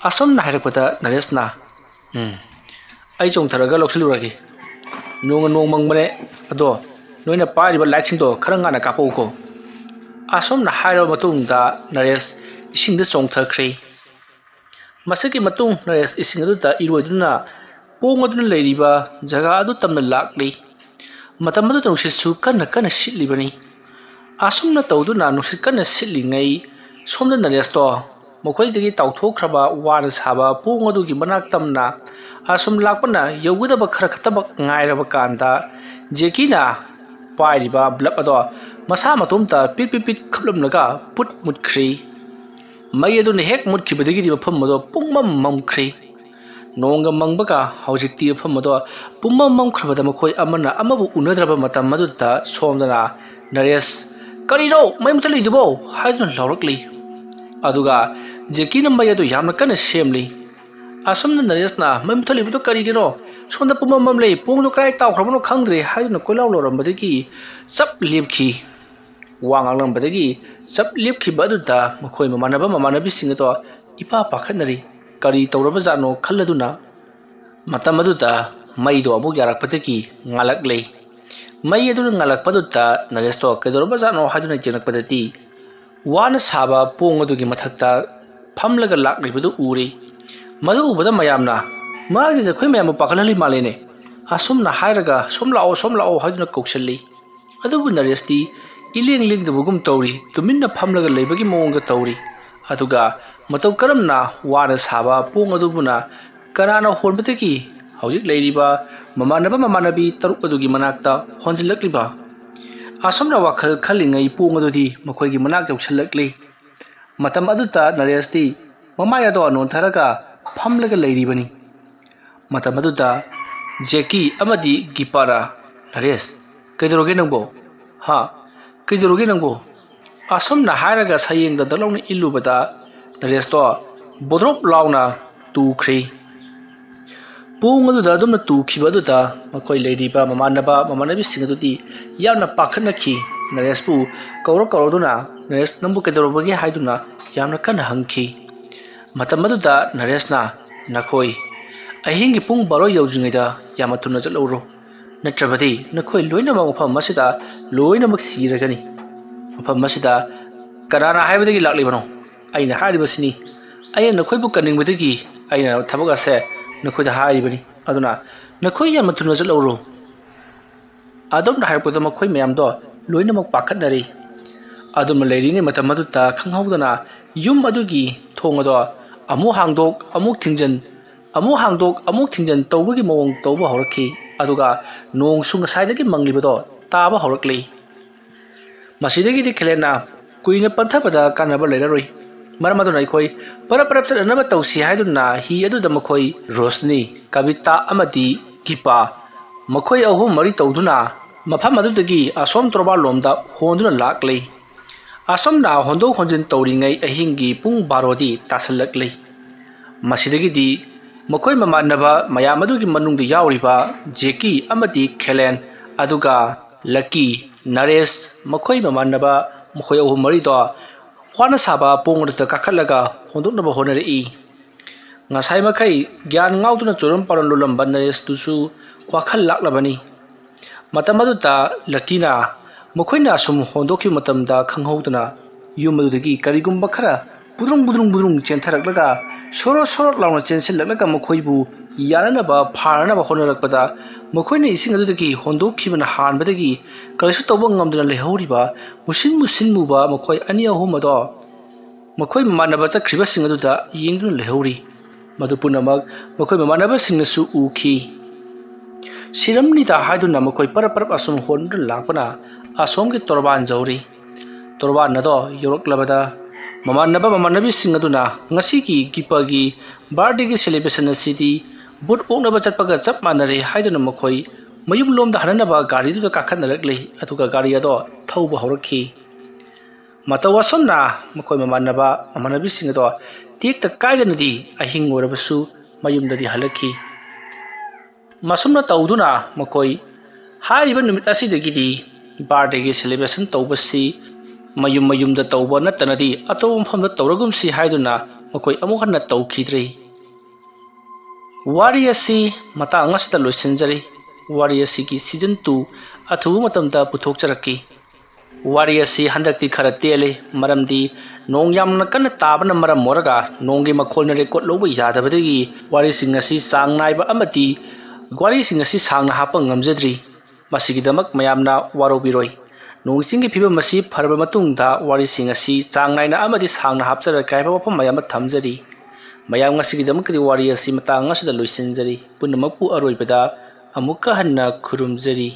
ꯑꯁꯨꯝꯅ ꯍꯥꯏꯔꯛꯄꯗ ꯅꯔꯦꯁꯅ, "ꯎꯝ, ꯑꯩ ꯆꯣꯡꯊꯔꯒ ꯂꯧꯁꯤꯜꯂꯨꯔꯒꯦ꯫ ꯅꯣꯡꯅ ꯅꯣꯡ ꯃꯪꯕꯅꯦ, ꯑꯗꯣ ꯅꯣꯏꯅ ꯄꯥꯏꯔꯤꯕ ꯂꯥꯏꯠꯁꯤꯡꯗꯣ ꯈꯔ ꯉꯟꯅ ꯀꯥꯞꯄꯛꯎꯀꯣ"꯫ ꯑꯁꯨꯝꯅ ꯍꯥꯏꯔꯕ ꯃꯇꯨꯡꯗ ꯅꯔꯦꯁ ꯏꯁꯤꯡꯗ ꯆꯣꯡꯊꯈ꯭ꯔꯦ꯫ ꯃꯁꯤꯒꯤ ꯃꯇꯨꯡ ꯅꯔꯦꯁ ꯏꯁꯤꯡ ꯑꯗꯨꯗ ꯏꯔꯣꯏꯗꯨꯅ ꯄꯣꯡ ꯑꯗꯨꯅ ꯂꯩꯔꯤꯕ ꯖꯒꯥ ꯑꯗꯨ ꯇꯝꯅ ꯂꯥꯛꯂꯤ꯫ ꯃꯇꯝ ꯑꯗꯨꯗ ꯅꯨꯡꯁꯤꯠꯁꯨ ꯀꯟꯅ ꯀꯟꯅ ꯁꯤꯠꯂꯤꯕꯅꯤ꯫ ꯑꯁꯨꯝꯅ ꯇꯧꯗꯨꯅ ꯅꯨꯡꯁꯤꯠ ꯀꯟꯅ ꯁꯤꯠꯂꯤꯉꯩ ꯁꯣꯝꯗ ꯅꯔꯦꯁꯇꯣ ꯃꯈꯣꯏꯗꯒꯤ ꯇꯥꯎꯊꯣꯛꯈ꯭ꯔꯕ ꯋꯥꯅ ꯁꯥꯕ ꯄꯣꯡ ꯑꯗꯨꯒꯤ ꯃꯅꯥꯛ ꯇꯝꯅ ꯑꯁꯨꯝ ꯂꯥꯛꯄꯅ ꯌꯧꯒꯗꯕ ꯈꯔ ꯈꯛꯇꯃꯛ ꯉꯥꯏꯔꯕ ꯀꯥꯟꯗ ꯖꯦꯀꯤꯅ ꯄꯥꯏꯔꯤꯕ ꯕ꯭ꯂꯕ ꯑꯗꯣ ꯃꯁꯥ ꯃꯇꯣꯝꯇ ꯄꯤꯠ ꯄꯤꯠ ꯄꯤꯠ ꯈꯞꯂꯝꯂꯒ ꯄꯨꯠ ꯃꯨꯠꯈ꯭ꯔꯤ꯫ ꯃꯩ ꯑꯗꯨꯅ ꯍꯦꯛ ꯃꯨꯠꯈꯤꯕꯗꯒꯤꯗꯤ ꯃꯐꯝ ꯑꯗꯣ ꯄꯨꯡꯃꯝ ꯃꯝꯈ꯭ꯔꯤ꯫ ꯅꯣꯡꯒ ꯃꯪꯕꯒ ꯍꯧꯖꯤꯛꯇꯤ ꯃꯐꯝ ꯑꯗꯣ ꯄꯨꯝꯃꯝ ꯃꯝꯈ꯭ꯔꯕꯗ ꯃꯈꯣꯏ ꯑꯃꯅ ꯑꯃꯕꯨ ꯎꯅꯗ꯭ꯔꯕ ꯃꯇꯝ ꯑꯗꯨꯗ ꯁꯣꯝꯗꯅ ꯅꯔꯦꯁ, "ꯀꯔꯤꯅꯣ ꯃꯩ ꯃꯨꯊꯠꯂꯤꯗꯨꯕꯣ?" ꯍꯥꯏꯗꯨꯅ ꯂꯥꯎꯔꯛꯂꯤ꯫ ꯑꯗꯨꯒ ꯖꯦꯀꯤꯅ ꯃꯩ ꯑꯗꯨ ꯌꯥꯝꯅ ꯀꯟꯅ ꯁꯦꯝꯂꯤ꯫ ꯑꯁꯨꯝꯅ ꯅꯔꯦꯁꯅ, "ꯃꯩ ꯃꯨꯊꯠꯂꯤꯕꯗꯨ ꯀꯔꯤꯒꯤꯅꯣ? ꯁꯣꯝꯗ ꯄꯨꯝꯃꯝ ꯃꯝꯂꯦ, ꯄꯣꯡꯗꯣ ꯀꯗꯥꯏ ꯇꯥꯎꯈ꯭ꯔꯕꯅꯣ ꯈꯪꯗ꯭ꯔꯦ" ꯍꯥꯏꯗꯨꯅ ꯀꯣꯏꯂꯥꯎ ꯂꯥꯎꯔꯝꯕꯗꯒꯤ ꯆꯞ ꯂꯦꯞꯈꯤ꯫ ꯋꯥ ꯉꯥꯡꯂꯝꯕꯗꯒꯤ ꯆꯞ ꯂꯦꯞꯈꯤꯕ ꯑꯗꯨꯗ ꯃꯈꯣꯏ ꯃꯃꯥꯟꯅꯕ ꯃꯃꯥꯟꯅꯕꯤꯁꯤꯡ ꯑꯗꯣ ꯏꯄꯥ ꯄꯥꯈꯠꯅꯔꯤ꯫ ꯀꯔꯤ ꯇꯧꯔꯕꯖꯥꯠꯅꯣ ꯈꯜꯂꯗꯨꯅ ꯃꯇꯝ ꯑꯗꯨꯗ ꯃꯩꯗꯣ ꯑꯃꯨꯛ ꯌꯥꯔꯛꯄꯗꯒꯤ ꯉꯥꯜꯂꯛꯂꯦ꯫ ꯃꯩ ꯑꯗꯨꯅ ꯉꯥꯜꯂꯛꯄꯗꯨꯗ ꯅꯔꯦꯁꯇꯣ ꯀꯩꯗꯧꯔꯕꯖꯥꯠꯅꯣ ꯍꯥꯏꯗꯨꯅ ꯌꯦꯡꯂꯛꯄꯗꯗꯤ ꯋꯥꯅ ꯁꯥꯕ ꯄꯣꯡ ꯑꯗꯨꯒꯤ ꯃꯊꯛꯇ ꯐꯝꯂꯒ ꯂꯥꯛꯂꯤꯕꯗꯨ ꯎꯔꯦ꯫ ꯃꯗꯨ ꯎꯕꯗ ꯃꯌꯥꯝꯅ, "ꯃꯥꯒꯤꯁꯦ ꯑꯩꯈꯣꯏ ꯃꯌꯥꯝꯕꯨ ꯄꯥꯈꯠꯍꯜꯂꯤ ꯃꯥꯜꯂꯦꯅꯦ꯫ ꯑꯁꯨꯝꯅ ꯍꯥꯏꯔꯒ ꯁꯣꯝ ꯂꯥꯛꯑꯣ, ꯁꯣꯝ ꯂꯥꯛꯑꯣ" ꯍꯥꯏꯗꯨꯅ ꯀꯧꯁꯤꯜꯂꯤ꯫ ꯑꯗꯨꯕꯨ ꯅꯔꯦꯁꯇꯤ ꯏꯂꯦꯡ ꯂꯦꯡꯗꯕꯒꯨꯝ ꯇꯧꯔꯤ, ꯇꯨꯃꯤꯟꯅ ꯐꯝꯂꯒ ꯂꯩꯕꯒꯤ ꯃꯑꯣꯡꯗ ꯇꯧꯔꯤ꯫ ꯑꯗꯨꯒ ꯃꯇꯧ ꯀꯔꯝꯅ ꯋꯥꯅ ꯁꯥꯕ ꯄꯣꯡ ꯑꯗꯨꯕꯨꯅ ꯀꯅꯥꯅ ꯍꯣꯟꯕꯗꯒꯤ ꯍꯧꯖꯤꯛ ꯂꯩꯔꯤꯕ ꯃꯃꯥꯟꯅꯕ ꯃꯃꯥꯟꯅꯕꯤ ꯇꯔꯨꯛ ꯑꯗꯨꯒꯤ ꯃꯅꯥꯛꯇ ꯍꯣꯟꯖꯤꯜꯂꯛꯂꯤꯕ? ꯑꯁꯨꯝꯅ ꯋꯥꯈꯜ ꯈꯜꯂꯤꯉꯩ ꯄꯣꯡ ꯑꯗꯨꯗꯤ ꯃꯈꯣꯏꯒꯤ ꯃꯅꯥꯛ ꯌꯧꯁꯤꯜꯂꯛꯂꯤ꯫ ꯃꯇꯝ ꯑꯗꯨꯗ ꯅꯔꯦꯁꯇꯤ ꯃꯃꯥꯏ ꯑꯗꯣ ꯅꯣꯟꯊꯔꯒ ꯐꯝꯂꯒ ꯂꯩꯔꯤꯕꯅꯤ꯫ ꯃꯇꯝ ꯑꯗꯨꯗ ꯖꯦꯀꯤ ꯑꯃꯗꯤ ꯒꯤꯄꯥꯅ, "ꯅꯔꯦꯁ, "ꯀꯩꯗꯧꯔꯒꯦ ꯅꯪꯕꯣ? ꯍꯥ? ꯀꯩꯗꯧꯔꯒꯦ ꯅꯪꯕꯣ?" ꯑꯁꯨꯝꯅ ꯍꯥꯏꯔꯒ ꯁꯌꯦꯡꯗ ꯗꯛ ꯂꯥꯎꯅ ꯏꯜꯂꯨꯕꯗ ꯅꯔꯦꯁꯇꯣ ꯕꯣꯗ꯭ꯔꯣꯞ ꯂꯥꯎꯅ ꯇꯨꯈ꯭ꯔꯤ꯫ ꯄꯨꯡ ꯑꯗꯨꯗ ꯑꯗꯨꯝꯅ ꯇꯨꯈꯤꯕ ꯑꯗꯨꯗ ꯃꯈꯣꯏ ꯂꯩꯔꯤꯕ ꯃꯃꯥꯟꯅꯕ ꯃꯃꯥꯟꯅꯕꯤꯁꯤꯡ ꯑꯗꯨꯗꯤ ꯌꯥꯝꯅ ꯄꯥꯈꯠꯅꯈꯤ꯫ ꯅꯔꯦꯁꯄꯨ ꯀꯧꯔ ꯀꯧꯔꯗꯨꯅ, "ꯅꯔꯦꯁ, ꯅꯪꯕꯨ ꯀꯩꯗꯧꯔꯕꯒꯦ?" ꯍꯥꯏꯗꯨꯅ ꯌꯥꯝꯅ ꯀꯟꯅ ꯍꯪꯈꯤ꯫ ꯃꯇꯝ ꯑꯗꯨꯗ ꯅꯔꯦꯁꯅ, "ꯅꯈꯣꯏ ꯑꯍꯤꯡꯒꯤ ꯄꯨꯡ ꯕꯥꯔꯣ ꯌꯧꯗ꯭ꯔꯤꯉꯩꯗ ꯌꯥꯝꯅ ꯊꯨꯅ ꯆꯠꯍꯧꯔꯣ, ꯅꯠꯇ꯭ꯔꯕꯗꯤ ꯅꯈꯣꯏ ꯂꯣꯏꯅꯃꯛ ꯃꯐꯝ ꯑꯁꯤꯗ ꯂꯣꯏꯅꯃꯛ ꯁꯤꯔꯒꯅꯤ꯫ ꯃꯐꯝ ꯑꯁꯤꯗ ꯀꯅꯥꯅ ꯍꯥꯏꯕꯗꯒꯤ ꯂꯥꯛꯂꯤꯕꯅꯣ? ꯑꯩꯅ ꯍꯥꯏꯔꯤꯕꯁꯤꯅꯤ꯫ ꯑꯩꯅ ꯅꯈꯣꯏꯕꯨ ꯀꯟꯅꯤꯡꯕꯗꯒꯤ ꯑꯩꯅ ꯊꯕꯛ ꯑꯁꯦ ꯅꯈꯣꯏꯗ ꯍꯥꯏꯔꯤꯕꯅꯤ꯫ ꯑꯗꯨꯅ ꯅꯈꯣꯏ ꯌꯥꯝꯅ ꯊꯨꯅ ꯆꯠꯍꯧꯔꯣ꯫" ꯑꯗꯨꯝꯅ ꯍꯥꯏꯔꯛꯄꯗ ꯃꯈꯣꯏ ꯃꯌꯥꯝꯗꯣ ꯂꯣꯏꯅꯃꯛ ꯄꯥꯈꯠꯅꯔꯤ꯫ ꯑꯗꯨꯝꯅ ꯂꯩꯔꯤꯉꯩ ꯃꯇꯝ ꯑꯗꯨꯗ ꯈꯪꯍꯧꯗꯅ ꯌꯨꯝ ꯑꯗꯨꯒꯤ ꯊꯣꯡ ꯑꯗꯣ ꯑꯃꯨꯛ ꯍꯥꯡꯗꯣꯛ, ꯑꯃꯨꯛ ꯊꯤꯡꯖꯤꯟ, ꯑꯃꯨꯛ ꯍꯥꯡꯗꯣꯛ, ꯑꯃꯨꯛ ꯊꯤꯡꯖꯤꯟ ꯇꯧꯕꯒꯤ ꯃꯑꯣꯡ ꯇꯧꯕ ꯍꯧꯔꯛꯈꯤ꯫ ꯑꯗꯨꯒ ꯅꯣꯡꯁꯨ ꯉꯁꯥꯏꯗꯒꯤ ꯃꯪꯂꯤꯕꯗꯣ ꯇꯥꯕ ꯍꯧꯔꯛꯂꯤ꯫ ꯃꯁꯤꯗꯒꯤꯗꯤ ꯈꯦꯂꯦꯟꯅ ꯀꯨꯏꯅ ꯄꯟꯊꯕꯗ ꯀꯥꯟꯅꯕ ꯂꯩꯔꯔꯣꯏ꯫ ꯃꯔꯝ ꯑꯗꯨꯅ ꯑꯩꯈꯣꯏ ꯄꯔꯞ ꯄꯔꯞ ꯆꯠꯅꯅꯕ ꯇꯧꯁꯤ ꯍꯥꯏꯗꯨꯅ ꯍꯤ ꯑꯗꯨꯗ ꯃꯈꯣꯏ ꯔꯣꯁꯅꯤ, ꯀꯕꯤꯇꯥ ꯑꯃꯗꯤ ꯀꯤꯄꯥ, ꯃꯈꯣꯏ ꯑꯍꯨꯝ ꯃꯔꯤ ꯇꯧꯗꯨꯅ ꯃꯐꯝ ꯑꯗꯨꯗꯒꯤ ꯑꯁꯣꯝ ꯇꯣꯔꯕꯥꯟ ꯂꯣꯝꯗ ꯍꯣꯟꯗꯨꯅ ꯂꯥꯛꯂꯤ꯫ ꯑꯁꯨꯝꯅ ꯍꯣꯟꯗꯣꯛ ꯍꯣꯟꯖꯤꯟ ꯇꯧꯔꯤꯉꯩ ꯑꯍꯤꯡꯒꯤ ꯄꯨꯡ ꯕꯥꯔꯣꯗꯤ ꯇꯥꯁꯜꯂꯛꯂꯤ꯫ ꯃꯁꯤꯗꯒꯤꯗꯤ ꯃꯈꯣꯏ ꯃꯃꯥꯟꯅꯕ ꯃꯌꯥꯝ ꯑꯗꯨꯒꯤ ꯃꯅꯨꯡꯗ ꯌꯥꯎꯔꯤꯕ ꯖꯦꯀꯤ ꯑꯃꯗꯤ ꯈꯦꯂꯦꯟ, ꯑꯗꯨꯒ ꯂꯛꯀꯤ, ꯅꯔꯦꯁ, ꯃꯈꯣꯏ ꯃꯃꯥꯟꯅꯕ ꯃꯈꯣꯏ ꯑꯍꯨꯝ ꯃꯔꯤꯗꯣ ꯋꯥꯅ ꯁꯥꯕ ꯄꯣꯡ ꯑꯗꯨꯗ ꯀꯥꯈꯠꯂꯒ ꯍꯣꯟꯗꯣꯛꯅꯕ ꯍꯣꯠꯅꯔꯛꯏ꯫ ꯉꯁꯥꯏ ꯃꯈꯩ ꯒ꯭ꯌꯥꯟ ꯉꯥꯎꯗꯨꯅ ꯆꯣꯔꯝ ꯄꯥꯔꯣꯟ ꯂꯣꯜꯂꯝꯕ ꯅꯔꯦꯁꯇꯨꯁꯨ ꯋꯥꯈꯜ ꯂꯥꯛꯂꯕꯅꯤ꯫ ꯃꯇꯝ ꯑꯗꯨꯗ ꯂꯛꯀꯤꯅ ꯃꯈꯣꯏꯅ ꯑꯁꯨꯝ ꯍꯣꯟꯗꯣꯛꯈꯤꯕ ꯃꯇꯝꯗ ꯈꯪꯍꯧꯗꯅ ꯌꯨꯝ ꯑꯗꯨꯗꯒꯤ ꯀꯔꯤꯒꯨꯝꯕ ꯈꯔ ꯕꯨꯗ꯭ꯔꯨꯡ ꯕꯨꯗ꯭ꯔꯨꯡ ꯕꯨꯗ꯭ꯔꯨꯡ ꯆꯦꯟꯊꯔꯛꯂꯒ ꯁꯣꯔꯣ ꯁꯣꯔꯣ ꯂꯥꯎꯅ ꯆꯦꯟꯁꯤꯜꯂꯛꯂꯒ ꯃꯈꯣꯏꯕꯨ ꯌꯥꯅꯅꯕ ꯐꯥꯅꯅꯕ ꯍꯣꯠꯅꯔꯛꯄꯗ ꯃꯈꯣꯏꯅ ꯏꯁꯤꯡ ꯑꯗꯨꯗꯒꯤ ꯍꯣꯟꯗꯣꯛꯈꯤꯕꯅ ꯍꯥꯟꯕꯗꯒꯤ ꯀꯔꯤꯁꯨ ꯇꯧꯕ ꯉꯝꯗꯅ ꯂꯩꯍꯧꯔꯤꯕ ꯃꯨꯁꯤꯟ ꯃꯨꯁꯤꯟ ꯃꯨꯕ ꯃꯈꯣꯏ ꯑꯅꯤ ꯑꯍꯨꯝ ꯑꯗꯣ ꯃꯈꯣꯏ ꯃꯃꯥꯟꯅꯕ ꯆꯠꯈ꯭ꯔꯤꯕꯁꯤꯡ ꯑꯗꯨꯗ ꯌꯦꯡꯗꯨꯅ ꯂꯩꯍꯧꯔꯤ꯫ ꯃꯗꯨ ꯄꯨꯝꯅꯃꯛ ꯃꯈꯣꯏ ꯃꯃꯥꯟꯅꯕꯁꯤꯡꯅꯁꯨ ꯎꯈꯤ꯫ ꯁꯤꯔꯝꯅꯤꯗ ꯍꯥꯏꯗꯨꯅ ꯃꯈꯣꯏ ꯄꯔꯞ ꯄꯔꯞ ꯑꯁꯨꯝ ꯍꯣꯟꯗꯨꯅ ꯂꯥꯛꯄꯅ ꯑꯁꯣꯝꯒꯤ ꯇꯣꯔꯕꯥꯟ ꯌꯧꯔꯤ꯫ ꯇꯣꯔꯕꯥꯟ ꯑꯗꯣ ꯌꯧꯔꯛꯂꯕꯗ ꯃꯃꯥꯟꯅꯕ ꯃꯃꯥꯟꯅꯕꯤꯁꯤꯡ ꯑꯗꯨꯅ ꯉꯁꯤꯒꯤ ꯀꯤꯄꯥꯒꯤ ꯕꯥꯔꯗꯦꯒꯤ ꯁꯦꯂꯦꯕ꯭ꯔꯦꯁꯟ ꯑꯁꯤꯗꯤ ꯕꯨꯠ ꯑꯣꯛꯅꯕ ꯆꯠꯄꯒ ꯆꯞ ꯃꯥꯟꯅꯔꯦ ꯍꯥꯏꯗꯨꯅ ꯃꯈꯣꯏ ꯃꯌꯨꯝꯂꯣꯝꯗ ꯍꯟꯅꯅꯕ ꯒꯥꯔꯤꯗꯨꯗ ꯀꯥꯈꯠꯅꯔꯛꯂꯤ, ꯑꯗꯨꯒ ꯒꯥꯔꯤ ꯑꯗꯣ ꯊꯧꯕ ꯍꯧꯔꯛꯈꯤ꯫ ꯃꯇꯧ ꯑꯁꯨꯝꯅ ꯃꯈꯣꯏ ꯃꯃꯥꯟꯅꯕ ꯃꯃꯥꯟꯅꯕꯤꯁꯤꯡ ꯑꯗꯣ ꯇꯦꯛꯇ ꯀꯥꯏꯗꯅꯗꯤ ꯑꯍꯤꯡ ꯑꯣꯏꯔꯕꯁꯨ ꯃꯌꯨꯝꯗꯗꯤ ꯍꯜꯂꯛꯈꯤ꯫ ꯃꯁꯨꯝꯅ ꯇꯧꯗꯨꯅ ꯃꯈꯣꯏ ꯍꯥꯏꯔꯤꯕ ꯅꯨꯃꯤꯠ ꯑꯁꯤꯗꯒꯤꯗꯤ birthdayꯒꯤ celebration ꯇꯧꯕꯁꯤ ꯃꯌꯨꯝ ꯃꯌꯨꯝꯗ ꯇꯧꯕ ꯅꯠꯇꯅꯗꯤ ꯑꯇꯣꯞꯄ ꯃꯐꯝꯗ ꯇꯧꯔꯒꯨꯝꯁꯤ ꯍꯥꯏꯗꯨꯅ ꯃꯈꯣꯏ ꯑꯃꯨꯛ ꯍꯟꯅ ꯇꯧꯈꯤꯗ꯭ꯔꯦ꯫ ꯋꯥꯔꯤ ꯑꯁꯤ ꯃꯇꯥꯡ ꯑꯁꯤꯗ ꯂꯣꯏꯁꯤꯟꯖꯔꯤ꯫ ꯋꯥꯔꯤ ꯑꯁꯤꯒꯤ season two ꯑꯊꯨꯕ ꯃꯇꯝꯗ ꯄꯨꯊꯣꯛꯆꯔꯛꯈꯤ꯫ ꯋꯥꯔꯤ ꯑꯁꯤ ꯍꯟꯗꯛꯇꯤ ꯈꯔ ꯇꯦꯜꯂꯤ, ꯃꯔꯝꯗꯤ ꯅꯣꯡ ꯌꯥꯝꯅ ꯀꯟꯅ ꯇꯥꯕꯅ ꯃꯔꯝ ꯑꯣꯏꯔꯒ ꯅꯣꯡꯒꯤ ꯃꯈꯣꯜꯅ record ꯂꯧꯕ ꯌꯥꯗꯕꯗꯒꯤ ꯋꯥꯔꯤꯁꯤꯡ ꯑꯁꯤ ꯆꯥꯡ ꯅꯥꯏꯕ ꯑꯃꯗꯤ ꯋꯥꯔꯤꯁꯤꯡ ꯑꯁꯤ ꯁꯥꯡꯅ ꯍꯥꯞꯄ ꯉꯝꯖꯗ꯭ꯔꯤ꯫ ꯃꯁꯤꯒꯤꯗꯃꯛ ꯃꯌꯥꯝꯅ ꯋꯥꯔꯧꯕꯤꯔꯣꯏ꯫ ꯅꯣꯡ ꯏꯁꯤꯡꯒꯤ ꯐꯤꯕꯝ ꯑꯁꯤ ꯐꯔꯕ ꯃꯇꯨꯡꯗ ꯋꯥꯔꯤꯁꯤꯡ ꯑꯁꯤ ꯆꯥꯡ ꯅꯥꯏꯅ ꯑꯃꯗꯤ ꯁꯥꯡꯅ ꯍꯥꯞꯆꯔꯛꯀꯦ ꯍꯥꯏꯕ ꯋꯥꯐꯝ ꯃꯌꯥꯝ ꯑꯃ ꯊꯝꯖꯔꯤ꯫ ꯃꯌꯥꯝ ꯉꯁꯤꯒꯤꯗꯃꯛꯇꯗꯤ ꯋꯥꯔꯤ ꯑꯁꯤ ꯃꯇꯥꯡ ꯑꯁꯤꯗ ꯂꯣꯏꯁꯤꯟꯖꯔꯤ꯫ ꯄꯨꯝꯅꯃꯛꯄꯨ ꯑꯔꯣꯏꯕꯗ ꯑꯃꯨꯛꯀ ꯍꯟꯅ ꯈꯨꯔꯨꯝꯖꯔꯤ꯫